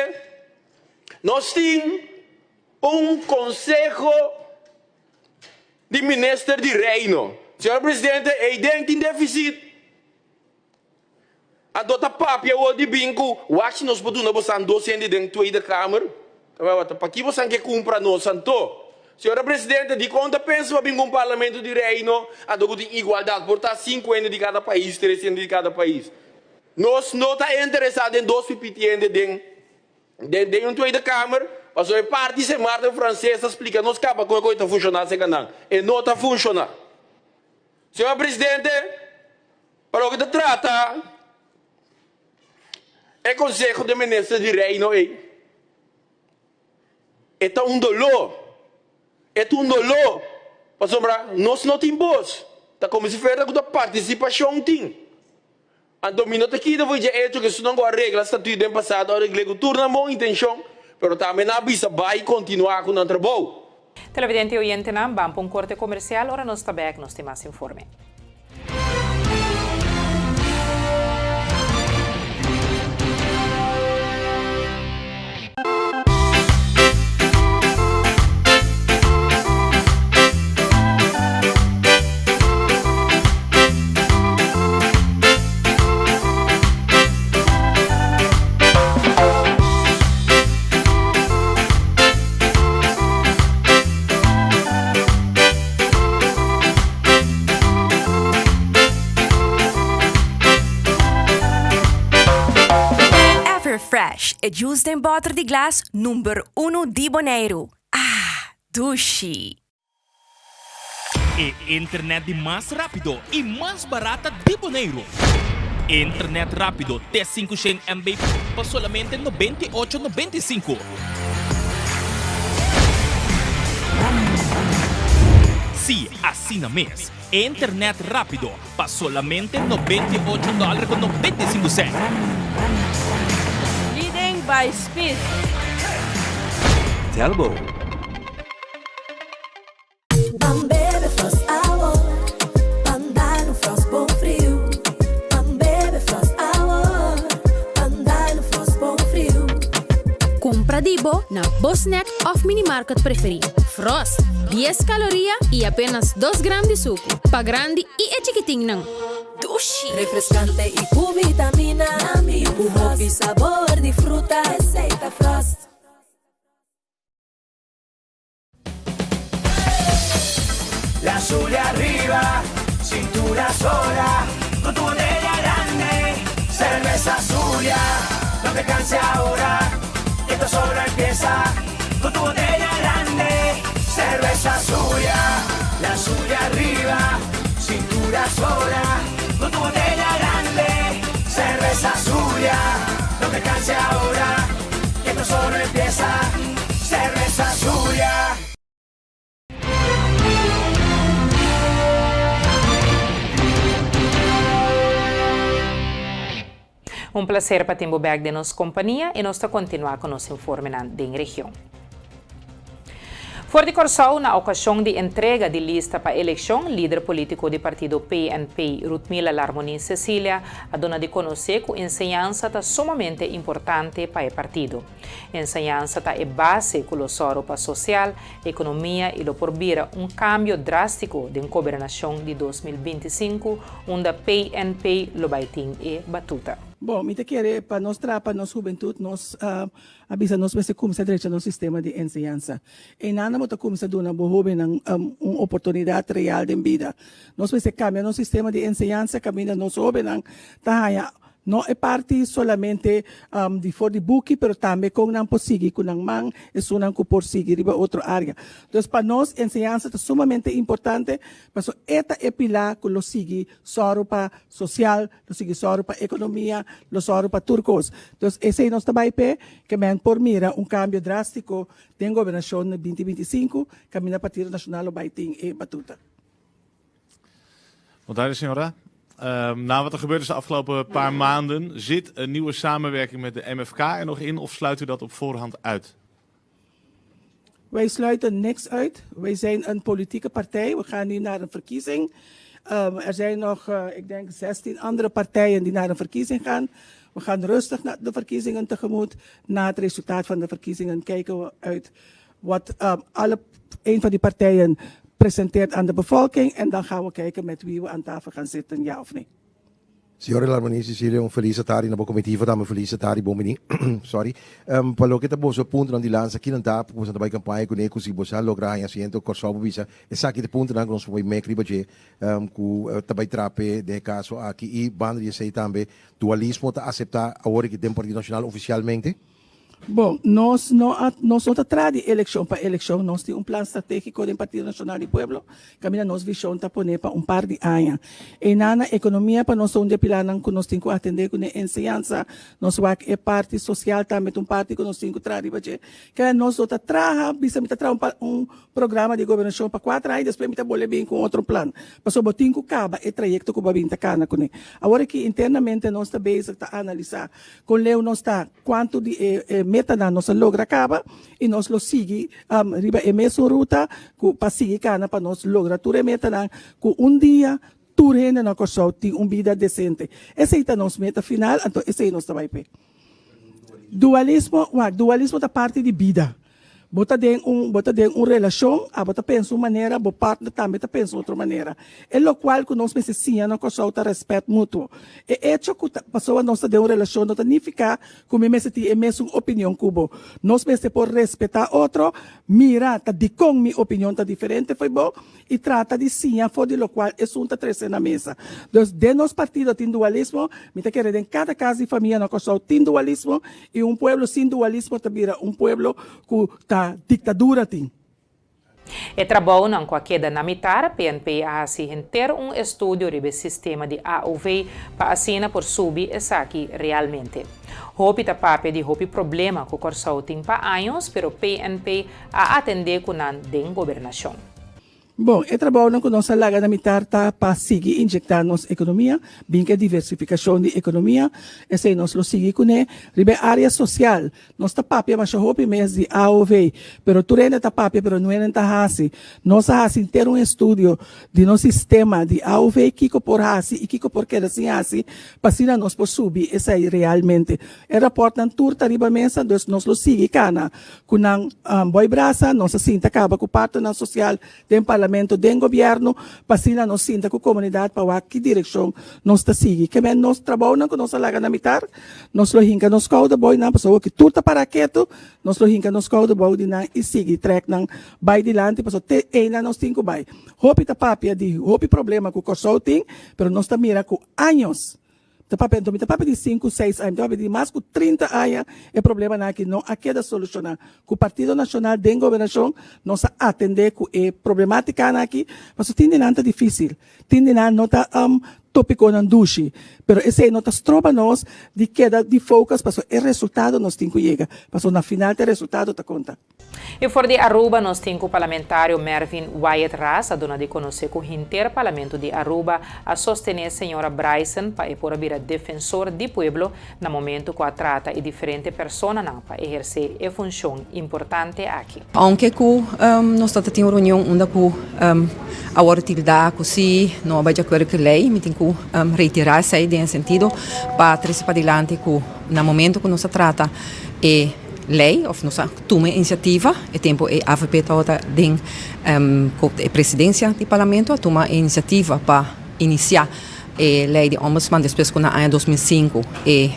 nos tin un Conseho di Minister di Reino. Señor Presidente, eyden tin deficit. Anto ta papia awor di bin cu wak si nos por duna bosan dos hende den Tweede Kamer. Paki bosan ke cumpra nos anto? Señor Presidente, dicon ta pensa pa bin cu un Parlamento di Reino anto cu tin igualdad? Por ta cinco hende di cada pais, tres hende di cada pais. Nos no ta interesá den dos pipiti hende den den den un Tweede Kamer, pasobra e parti Sint Maarten Franses ta splika nos kaba kon e kos ta funshoná serka nan. E no ta funshoná. Señor Presidente, pa loke ta trata e Konseho di Minister di Reino ei, e ta un doló. E ta un doló pasobra nos no tin bos. Ta komo si fuera ku ta partisipashon tin. Anto mi no ta kita for dje echo ku esunnan ku a regla statuut den pasado a regl'é ku tur nan bon intenshon, pero tambe nan a bisa bai kontinuá ku nan trabou. Televidente i oyentenan, ban pa un korte komersial, ora nos ta bèk nos tin mas informe. Fresh, e juice den bòter di glas number unu di Boneiru. Ah, dushi! E internet di mas rápido i mas barata di Boneiru. Internet rápido te 500 MB pa solamente 98 95. Sí, asina mes. Internet rápido pa solamente 98 dòler ku 95 sènt. Leading by speed. Telbo. Ban bebe Frost awo, ban dal un Frost bon friu. Ban bebe Frost awo, ban dal un Frost bon friu. Kumpra di bo na bo snack òf minimarket preferí. Frost, dies kaloria i apenas dos gram di suku. Pa grandi i e chikitinnan. Dushi! Refreskante i ku vitamina. Ku hopi sabor di fruta. Esei ta Frost. La Zulia arriba, cintura sola, con tu botella grande, cerveza Zulia, no te canses ahora, que esto solo empieza, con tu botella grande, cerveza Zulia, la Zulia arriba, cintura sola, con tu botella grande, cerveza Zulia, no te canses ahora, que esto solo empieza, cerveza Zulia. Un placer pa tin bo bek den nos compania y nos ta continua cu nos informenan den region. For di Kòrsou, na okashon di entrega di lista pa elekshon, lider polítiko di partido PNP, Ruthmila Larmonie Cecilia, a duna di konosé ku enseñansa ta sumamente importante pa e partido. Enseñansa ta e base ku lo sòru pa sosial, ekonomia i lo por bira un kambio drástiko den gobernashon di 2025 unda PNP lo bai tin e batuta. Bon, mi ta kere pa nos traha pa nos hubentut, nos a bisa nos mester kumsa drecha nos sistema di enseñansa. Einan bo ta kumsa duna bo hobennan un oportunidat real den bida. Nos mester kambia nos sistema di enseñansa kaminda nos hobennan ta haña no e parti solamente di for di buki pero tambe kon nan por sigui ku nan man, esunnan ku por sigui riba otro área. Dus pa nos enseñansa ta sumamente importante pasobra e ta e pilá ku lo sigui sòru pa sosial, Lo sigui sòru pa ekonomia, lo sòru pa tur kos. Entonces esei nos ta bai p'e ke men por mira un kambio drástiko den gobernashon na binti 25, kaminda Partido Nashonal lo bai tin e batuta. Bon tardi señora. Na wat er gebeurd is de afgelopen paar maanden, zit een nieuwe samenwerking met de MFK er nog in of sluit u dat op voorhand uit? Wij sluiten niks uit. Wij zijn een politieke partij. We gaan nu naar een verkiezing. Um, er zijn nog, uh, ik denk, 16 andere partijen die naar een verkiezing gaan. We gaan rustig naar de verkiezingen tegemoet. Na het resultaat van de verkiezingen kijken we uit wat um, alle, een van die partijen presenteert aan de bevolking. En dan gaan we kijken met wie we aan tafel gaan zitten, ja of nee. Señor Larmonie Cecilia un felis atardi na bo comitiva tambe felis atardi bon bini sorry pa loke ta boso puntonan di lansa kinan ta ku boso ta bai campaña kuné ku si boso a logra haña asiento Kòrsou por bisa esaki ta e puntonan ku nos por bai mek riba dje ku ta bai trape den e kaso aki i banda di esei tambe dualismo ta aseptá awor aki den Partido Nacional ofisialmente? Bon, nos no a, nos no ta traha di elekshon pa elekshon, nos tin un plan stratégiko den Partido Nashonal di Pueblo, kaminda nos vishon ta pone pa un par di aña. Einan na ekonomia pa nos ta un di e pilarnan ku nos tin ku atendé kuné, enseñansa, nos wak e parti sosial tambe ta un parti ku nos tin ku traha riba dje. Keda nos no ta traha, bisa mi ta traha un un programa di gobernashon pa kuater aña, despues mi ta bolbe bin ku un otro plan, pasobra bo tin ku kaba e trayekto ku bo a bin ta kana kuné. Awor aki internamente nos ta bezig ta analisá Kon leu nos ta, kuantu di e metanan nos a logra kaba i nos lo sigui riba e mesun ruta ku pa sigui kana pa nos logra tur e metanan ku un dia tur hende na Kòrsou tin un bida desente. Esei ta nos meta final, anto esei nos ta bai p'e. Dualismo, wak, dualismo ta parti di bida. Bo ta den un bo ta den un relashon, abo ta pensa un manera, bo partner tambe ta pensa otro manera. E lokual ku nos mester siña na Kòrsou ta rèspèt mutuo. E echo ku ta pasobra nos ta den un relashon no ta nifiká ku mi mester tin e mesun opinion ku bo. Nos mester por respetá otro, mira ta dikon mi opinion ta diferente fo'i bo i trata di siña for di lokual esun ta trese na mesa. Dus den nos partido tin dualismo, mi ta kere den kada kas di famia na Kòrsou tin dualismo i un pueblo sin dualismo ta bira un pueblo ku ta diktadura tin. E trabounan ku a keda na mitar, PNP a hasi henter un estudio riba e sistema di AOV pa asina por subi esaki realmente. Hopi ta papia di hopi problema ku Kòrsou tin pa años pero PNP a atendé ku nan den gobernashon. Bon, e trabounan ku nos a laga na mitar ta pa sigui injektá nos ekonomia, bin ku e diversifikashon di ekonomia, esei nos lo sigui kuné. Riba e área sosial, nos ta papia masha hopi mes di AOV, pero tur hende ta papia pero no hende ta hasi. Nos a hasi henter un estudio di nos sistema di AOV, kiko por hasi i kiko por keda sin hasi, pa asina nos por subi esei realmente. E rapòrtnan tur ta riba mesa, dus nos lo sigui kana Ku nan boi brasa nos a sinta kaba ku partnernan sosial den parlamento, den gobièrnu, pa asina nos sinta ku komunidat pa wak ki direkshon nos ta sigui. Ke men nos trabounan ku nos a laga na mitar, nos lo hinka nos kouder bou di nan, pasobra awor ki tur ta pará ketu, nos lo hinka nos kouder bou di nan i sigui trèk nan bai dilanti, pasobra te einan nos tin ku bai. Hopi ta papia di hopi problema ku Kòrsou tin, pero nos ta mira ku años Ta papia, anto mi ta papia di sinku, seis aña, mi ta papia di mas ku trinta aña e problemanan aki no a keda solushoná. Ku Partido Nashonal den gobernashon nos a atendé ku e problemátikanan aki, pasobra tin di nan ta difísil, tin di nan no ta tópikonan dushi, pero esei no ta stroba nos di keda di focus pasobra e resultado nos tin ku yega, pasobra na final ta e resultado ta konta. I for di Aruba nos tin ku parlamentario Mervin Wyatt Ras a duna di konosé ku hinter parlamento di Aruba a sostené señora Bryson pa e por a bira defensor di pueblo na momento ku a trata e diferente personanan pa ehersé e funshon importante aki. Aunke ku nos ta tin un reunion unda ku a wòrdu tilda ku si no a bai di akuerdo ku e lei, mi tin ku reiterá esei den e sentido pa trese padilanti ku na momento ku nos a trata e ley of nos a tuma e iniciativa, e tempo e avp tabata den e presidencia di parlamento a tuma e iniciativa pa inicia e ley di ombudsman despues cu na aña 2005 e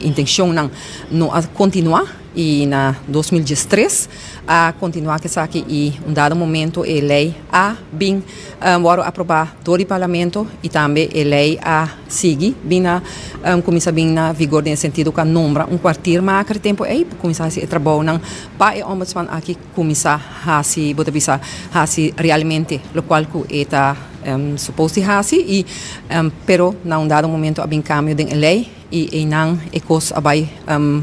intencionnan no a continua y na 2013 a continua cu esaki y un dado momento e ley a bin wòrdu aprobá dor di Parlamento i tambe e lei a sigui bin na kuminsá bin na vigor den e sentido ku a nombra un kwartiermaker e tempu ei pa kuminsá hasi e trabounan pa e ombudsman aki kuminsá hasi bo ta bisa hasi realmente lokual ku e ta supos di hasi i pero na un dado momento a bin kambio den e lei i einan e kos a bai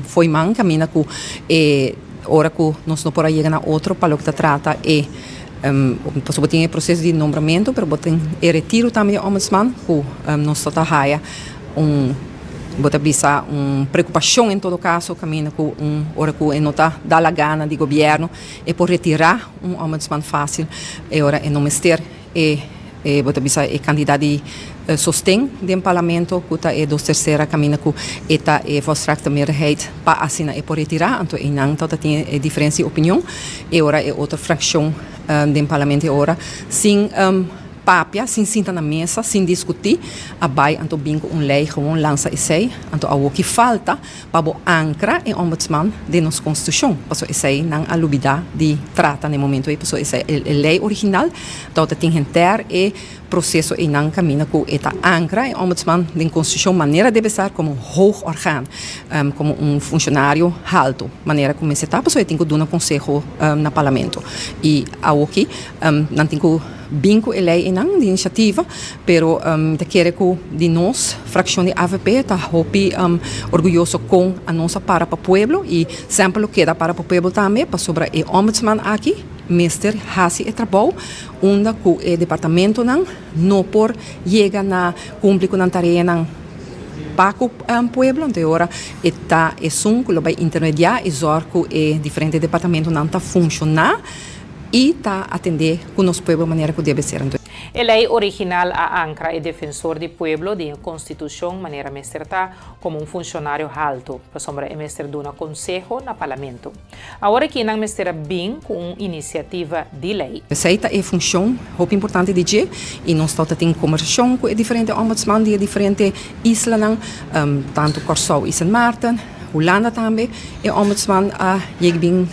fo'i man kaminda ku e ora ku nos no por a yega na otro pa loke ta trata e pasobra bo tin e proseso di nombramentu pero bo tin e retiro tambe di ombudsman ku nos ta ta haya un bo ta bisa un preokupashon en todo kaso kaminda ku un ora ku e no ta da la gana di gobièrnu e por retirá un ombudsman fásil e ora e no mester E e bo ta bisa e kantidat di sosten den parlamento ku ta e dos tersera kaminda ku e ta e volstrekte meerderheid pa asina e por retirá. Anto einan tabata tin e diferensia di opinion e ora e otro frakshon den parlamento e ora sin papia, sin sinta na mesa, sin diskutí a bai anto bin ku un lei gewoon lansa esei. Anto awoki falta pa bo ankra e ombudsman den nos konstitushon, pasobra esei nan a lubidá di trata na e momento ei, pasobra esei e lei original tabata tin henter e proseso einan kaminda ku e ta ankra e ombudsman den konstitushon manera debe estar komo un hoog orgaan, komo un funshonario haltu, manera ku mester ta, pasobra e tin ku duna konseho na parlamento. I awoki nan tin ku. Bin ku e lei einan di inisiativa, pero mi ta kere ku di nos frakshon di avp ta hopi orguyoso kon anos a para pa pueblo i semper lo keda para pa pueblo tambe pasobra e ombudsman aki mester hasi e trabou unda ku e departamentonan no por yega na kumpli ku nan tareanan pa ku pueblo. Anto e ora e ta esun ku lo bai intermediá i zòrg ku e diferente departamentonan ta funshoná. I ta atendé ku nos pueblo manera ku debe ser. E lei original a ankra e Defensor di Pueblo den e Konstitushon manera mester ta komo un funshonario haltu, pasobra e mester duna konseho na Parlamento. Awor aki nan mester a bin ku un inisiativa di lei. Esei ta e funshon hopi importante di dje i nos ta tin kombersashon ku e diferente ombudsman di e diferente islanan, tantu Kòrsou i Sint Maarten, Hulanda tambe. E ombudsman a yega bin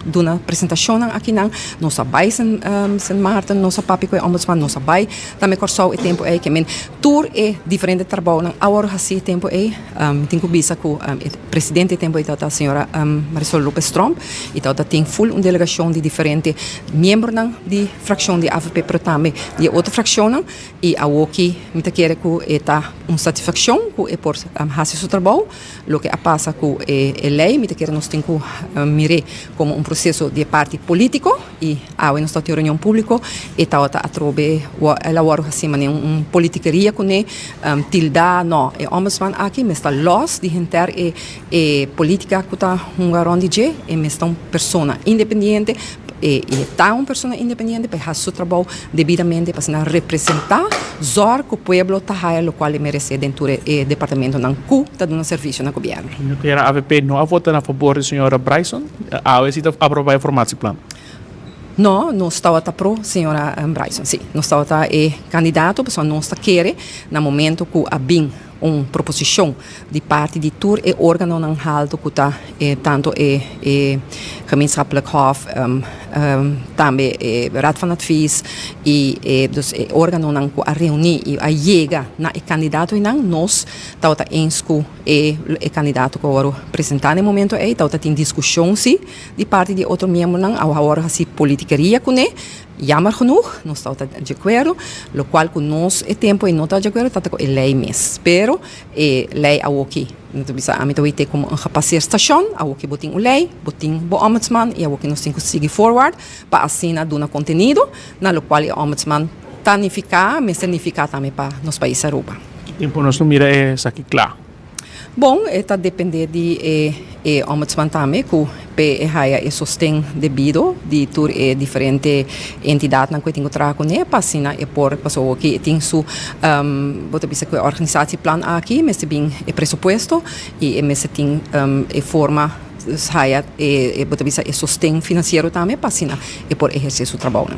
duna presentashonnan akinan. Nos a bai Sint Maarten, nos a papia ku e ombudsman, nos a bai tambe Kòrsou e tempu ei. Ke men tur e diferente trabounan a wòrdu hasí e tempu ei. Mi tin ku bisa ku e presidente e tempu ei tabata señora Marisol Lopez Tromp i tabata tin ful un delegashon di diferente miembronan di frakshon di avp pero tambe di e otro frakshonnan. I awoki mi ta kere ku e ta un satisfakshon ku e por hasi su trabou. Loke a pasa ku e lei mi ta kere nos tin ku mir'é komo un proseso di e parti polítiko i awe nos ta tin un reunion públiko e tabata atrobe el a wòrdu hasi manera un politikeria kuné tildá no e ombudsman aki mester ta lòs di henter e e polítika ku ta hunga rònt di dje e mester ta un persona independiente E ta un persona independiente pa e hasi su trabou debidamente pa asina representá zòrg ku pueblo ta haya lokual e meresé den tur e departamentonan ku ta duna servisio na gobièrnu. Señora avp no a vota na fabor di señora Bryson, awe si ta aprobá e formatieplan? No, nos tabata pro señora Bryson, si. Nos tabata e kandidato pasobra nos ta kere na momento ku a bin un proposishon di parti di tur e organonan halto ku ta tanto e e Gemeenschappelijk Hof, tambe e Raad van Advies i e dus e organonan ku a reuní i a yega na e kandidatonan, nos tabata eens ku e e kandidato ku a wòrdu presentá na e momento ei. Tabata tin diskushon si di parti di e otro miembronan, a wòrdu hasi politikeria kuné. Jammer genoeg, nos tabata di akuerdo, lokual ku nos e tempu ei no tabata di akuerdo tabata ku e lei mes. Pero e lei awoki, mi ta bisa ami ta wete komo un gepaseer stashon, awoki bo tin un lei, bo tin bo ombudsman i awoki nos tin ku sigui forward pa asina duna kontenido na lokual e ombudsman ta nifiká, mester nifiká tambe pa nos pais Aruba. Ki tempu nos lo mira esaki kla? Bon, e ta depende di e e ombudsman tambe ku p'e e haya e sosten debido di tur e diferente entidadnan ku e tin ku traha kuné pa asina e por pasobra awor ki e tin su bo ta bisa ku e organisatieplan aki mester bin e presupuesto i e mester tin e forma haya e bo ta bisa e sosten finansiero tambe pa asina e por ehersé su trabounan.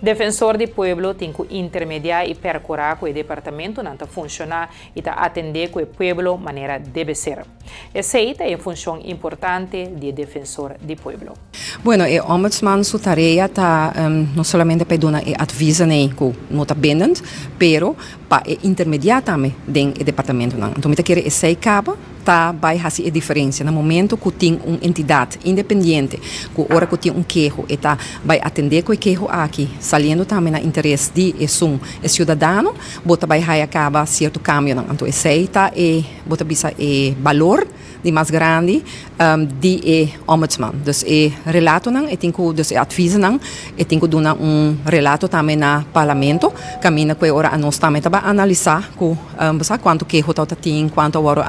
Defensor di Pueblo tin ku intermediá i perkurá ku e departamentunan ta funshoná i ta atendé ku e pueblo manera debe ser. Esei ta e funshon importante di e Defensor di Pueblo. Bueno, e Ombudsman su tarea ta no solamente pa e duna e adviesnan ku no ta bindend, pero pa e intermediá tambe den e departamentonan. Anto mi ta kere esei kaba ta bai hasi e diferensia na momento ku tin un entidat independiente ku ora ku tin un keho e ta bai atendé ku e keho aki saliendo tambe na interes di esun e siudadano. Bo ta bai haya kaba sierto kambionan. Anto esei ta e, bo ta bisa e balor di mas grandi di e ombudsman. Dus e relatonan e tin ku, dus e adviesnan e tin ku duna un relato tambe na parlamento, kaminda ku e ora anos tambe ta bai analisa ku bo sa kuantu keho tabata tin, kuantu a wòrdu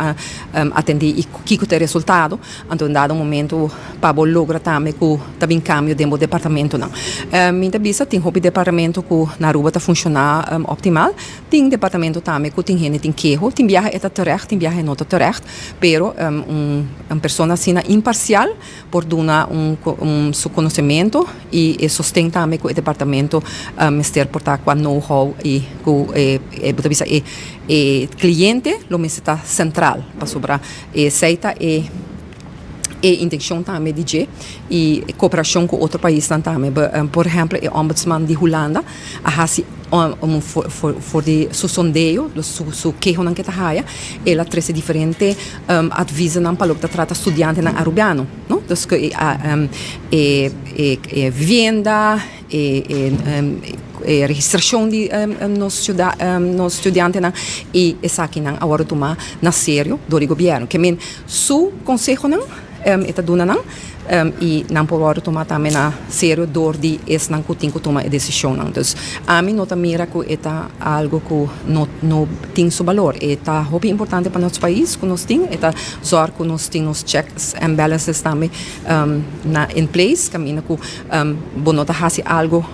atendí i kiko ta e resultado. Anto un dado momento pa bo logra tambe ku ta bin kambio den bo departamentonan. Mi ta bisa tin hopi departamento ku na Aruba ta funshoná optimal. Tin departamento tambe ku tin hende tin keho. Tin biaha e ta terecht, tin biaha e no ta terecht. Pero un persona asina imparsial por duna un su konosementu i e sosten tambe ku e departamento mester por ta kua know-how i ku e bo ta bisa e kliente lo mester ta sentral pasobra Esei ta e e intencion tambe di dje y cooperacion cu otro paisnan tambe. Por ehempel e ombudsman di Hulanda a haci for di su sondeo, su kehonan ke ta haya, el a trece diferente advisonan pa loke ta trata studiantenan Arubiano, no. Dus cu e e vivienda, e registrashon di nos nos studiantenan i esakinan a wòrdu tumá na serio dor di gobièrnu. Ke men su konsehonan e ta duna nan. I nan por wòrdu tuma tambe na serio dor di esnan ku tin ku tuma e desishonnan. Dus ami no ta mira ku e ta algu ku no no tin su balor. E ta hopi importante pa nos pais ku nos tin. E ta zòrg ku nos tin nos checks and balances tambe na in place kaminda ku bo no ta hasi algu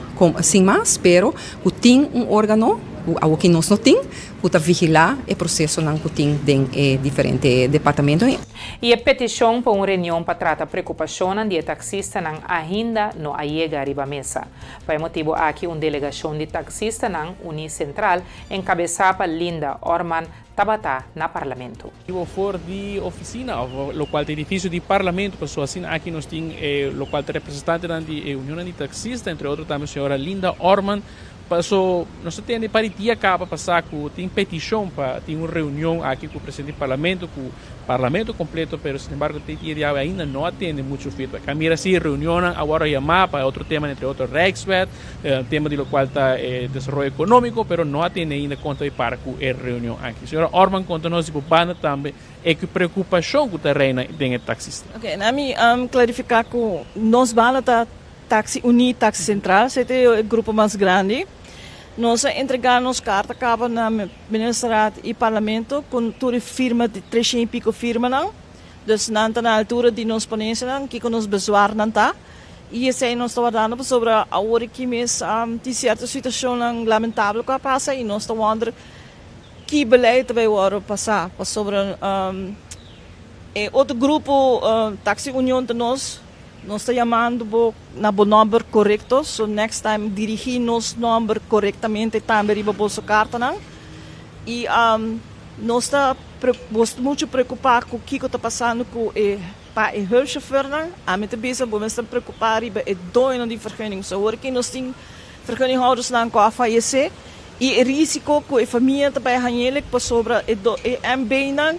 sin mas pero ku tin un organo ku awoki nos no tin ku ta vigilá e prosesonan ku tin den e diferente departamentonan. I e petishon pa un reunion pa trata preokupashonnan di e taksistanan ainda no a yega riba mesa. Pa e motibu aki un delegashon di taksistanan Uní Sentral, enkabesá pa Linda Orman, tabata na Parlamento. For di oficina of locual ta edificio di Parlamento pasobra asina aki nos tin e locual ta representantenan di e unionnan di taxista entre otro tambe señora Linda Orman paso nos ta tende par di dia caba pasa cu tin peticion pa tin un reunion aki cu presidente di Parlamento cu Parlamento completo pero sin embargo te dia di awe ainda no a tende mucho feedback a mira si reunionnan a worde yama pa otro tema entre otro Rijkswet tema di locual ta e desaroyo economico pero no a tende ainda con ta bay para cu e reunion aki. Señora Orman conta nos di bo banda tambe e cu preocupacion cu ta reina den e taxista. Ok, na mi clarifica cu nos banda ta Taxi Uní, Taxi Central, esey ta e grupo mas grandi. Nos a entrega nos carta caba na Ministerraad y Parlamento cu tur e firma, 300 y pico firmanan. Dus nan ta na altura di nos ponencianan, kico nos bezwaarnan ta. Y esey nos ta wardando pasobra awor aki mes tin cierto situacionnan lamentabel cu a pasa y nos ta wonder ki beleid ta bay worde pasa pasobra e otro grupo Taxi Union ta nos, nos ta yamando bo na bo nomber corecto so next time dirigi nos nomber corectamente tambe riba boso cartanan y nos ta mucho preocupa cu kico ta pasando cu e Pa e huurchauffeurnan, ami ta bisa bo mester preocupa riba e doñonan di vergunning. So awor ki nos tin vergunninghoudersnan cu a fayece y e risico cu e famia ta bay hañelek pasobra e e MB-nan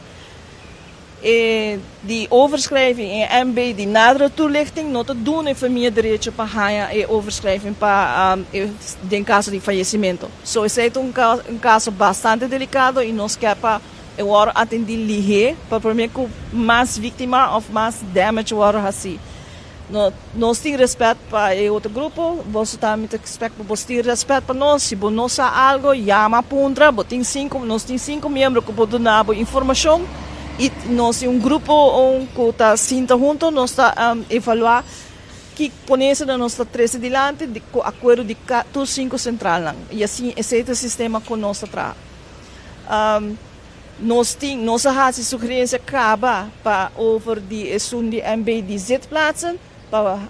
e di overschrijving en e MB di nadere toelichting no ta duna e famia derecho pa haña e overschrijving pa e den caso di fayecimento. So esey ta un un caso bastante delicado y nos kier pa E wòrdu atendí lihé pa promé ku mas víktima òf mas damage wòrdu hasí. No, nos tin rèspèt pa e otro grupo, boso tambe ta expect pa boso tin rèspèt pa nos. Si bo no sa algu, yama puntra. Bo tin sinku, nos tin sinku miembro ku por duna bo informashon i nos tin un grupo un ku ta sinta huntu, nos ta evaluá ki ponencianan nos ta trese dilanti di ku akuerdo di tur sinku sentralnan. I asina esei ta e sistema ku nos ta traha. Nos tin, nos a hasi sugerencia caba pa over di esun di MB di zitplaatsen pa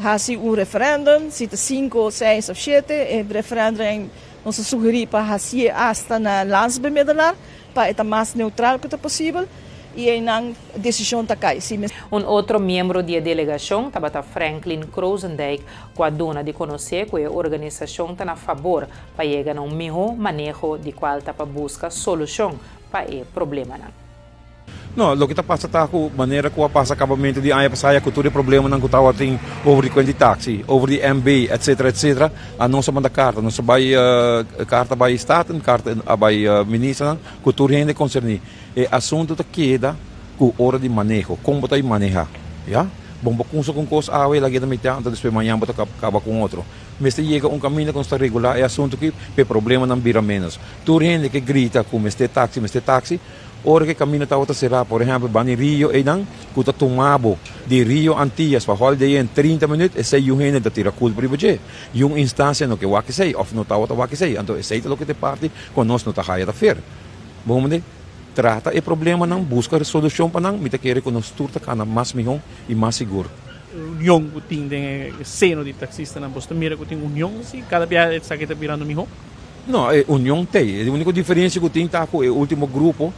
hasi un referendum, si ta cinco, seis of shete, e referendum nos a sugeri pa haci'e hasta na landsbemiddelaar pa e ta mas neutral cu ta posibel y eynan decision ta cay. Si. Un otro miembro di e delegacion tabata Franklin Krozendijk cu a duna di conoce cu e organisacion ta na fabor pa yega na un mihó maneho di kual ta pa buska solushon pa e problemanan. No, loke ta pasa ta ku manera ku a pasa kabamentu di aña pasá ya ku tur e problemanan ku tabatin over di kuenta di taksi, over di MB, etsetera, etsetera, a nos a manda karta. Nos a bai karta bai Staten, karta a bai ministernan ku tur hende konserní. E asuntu ta keda ku ora di maneho, kon bo ta manehá, ya. Bon bo kumsa ku un kos awe, lag'e ta mitá, anto despues mañan bo ta kaba ku un otro. Mester yega un kaminda ku nos ta regulá e asuntu aki pa e problemanan bira ménos. Tur hende ke grita ku mester taksi, mester taksi, ora ku e kaminda tabata será, por ehèmpel banda di Rio einan, ku ta tuma bo di Rio Antillas pa Holiday Inn 30 minüt, esei yu hende ta tira kulpa riba dje. Yun instansia no ke wak esei òf no tabata wak esei. Anto esei ta loke ta e parti ku nos no ta haya ta fer. Bo mende trata e problemanan, buska solushon pa nan, mi ta kere ku nos tur ta kana mas mihó i mas sigur. Union ku tin den e seno di taksistanan? Boso ta mira ku tin union si? Kada bia esaki ta birando mihó? No, e union t'ei. E úniko diferensia ku tin ta ku e último grupo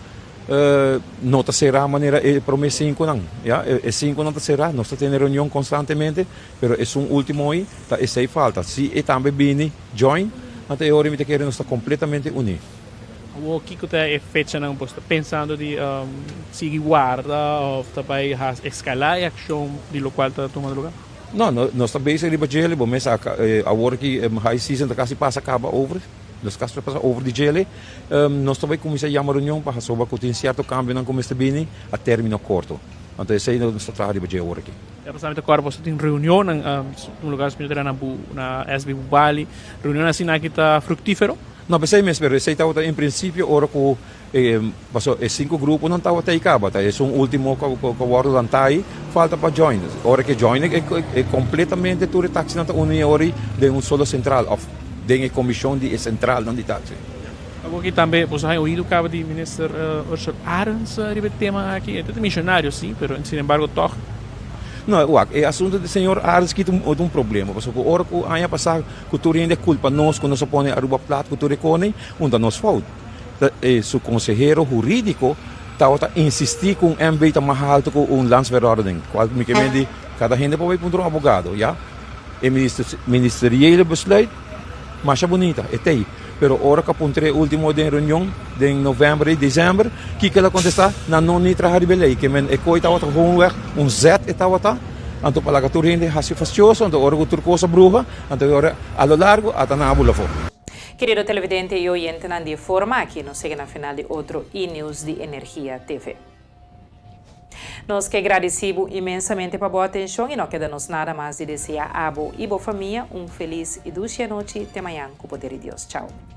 no ta será manera e promé sinkunan. Ya, e sinkunan ta será, nos ta tene reunion konstantemente, pero esun último ei ta esei falta. Si e tambe bini join, anto e ora mi ta kere nos ta kompletamente uní. Awor kiko ta e fechanan bo ta pensando di sigui warda of ta bai escala e accion di locual ta tumando lugar? No, nos ta bezig riba djele, bo mes awor aki high season ta kasi pasa caba over, nos kasi ta pasa over di djele, nos ta bai cuminsa yama reunion pa hasoba cu tin cierto cambionan cu mester bini a termino corto. Anto esei nos ta traha riba dje awor aki. Ya pasá mi ta kòrda boso tin reunionnan, un lugar mi ta na bu na SB Bubali, reunionnan asina aki ta fruktífero? No, p'esei mes, pero esei tabata en prinsipio ora ku paso e sinku gruponan tabata ei kaba, ta esun último ku a wòrdu lantá ei falta pa join. Ora ku e join e kompletamente tur e taksinan ta uní ora ei den un solo sentral òf den e komishon di e sentralnan di taksi. Awor aki tambe boso haña oido kaba di Minister Ursell Arends riba e tema aki. E ta misionario si, pero sin embargo tòg. No, wak, e asunto di señor Arends ki ta un problema, pasobra ku ora ku aña pasá ku tur hende a kulpa nos ku nos a pone Aruba plat ku tur e kone, un ta nos fout. Ta e su konsehero hurídiko tabata insistí ku un MB ta mas haltu ku un landsverordening, kual mi ke men di kada hende por bai puntra un abogado, ya. E minister ministeriële besluit masha bunita, e t'ei. Pero ora ku a puntr'é último den reunion den novèmber i desèmber, kiko el a kontestá? Nan no ni traha riba e lei. Ke men e koi tabata gewoonweg un zet e tabata, anto pa laga tur hende hasi fastioso, anto ora ku tur kos a bruha, anto e ora a lo largo ata nan a bula afó. Kerido televidente i oyentenan di e forma aki nos yega na final di otro E-News di Energia TV. Nos ke gradisí bo inmensamente pa bo atenshon i no keda nos nada mas di deseá abo i bo famia un felis i dushi anochi te mañan ku poder di Dios. Chao.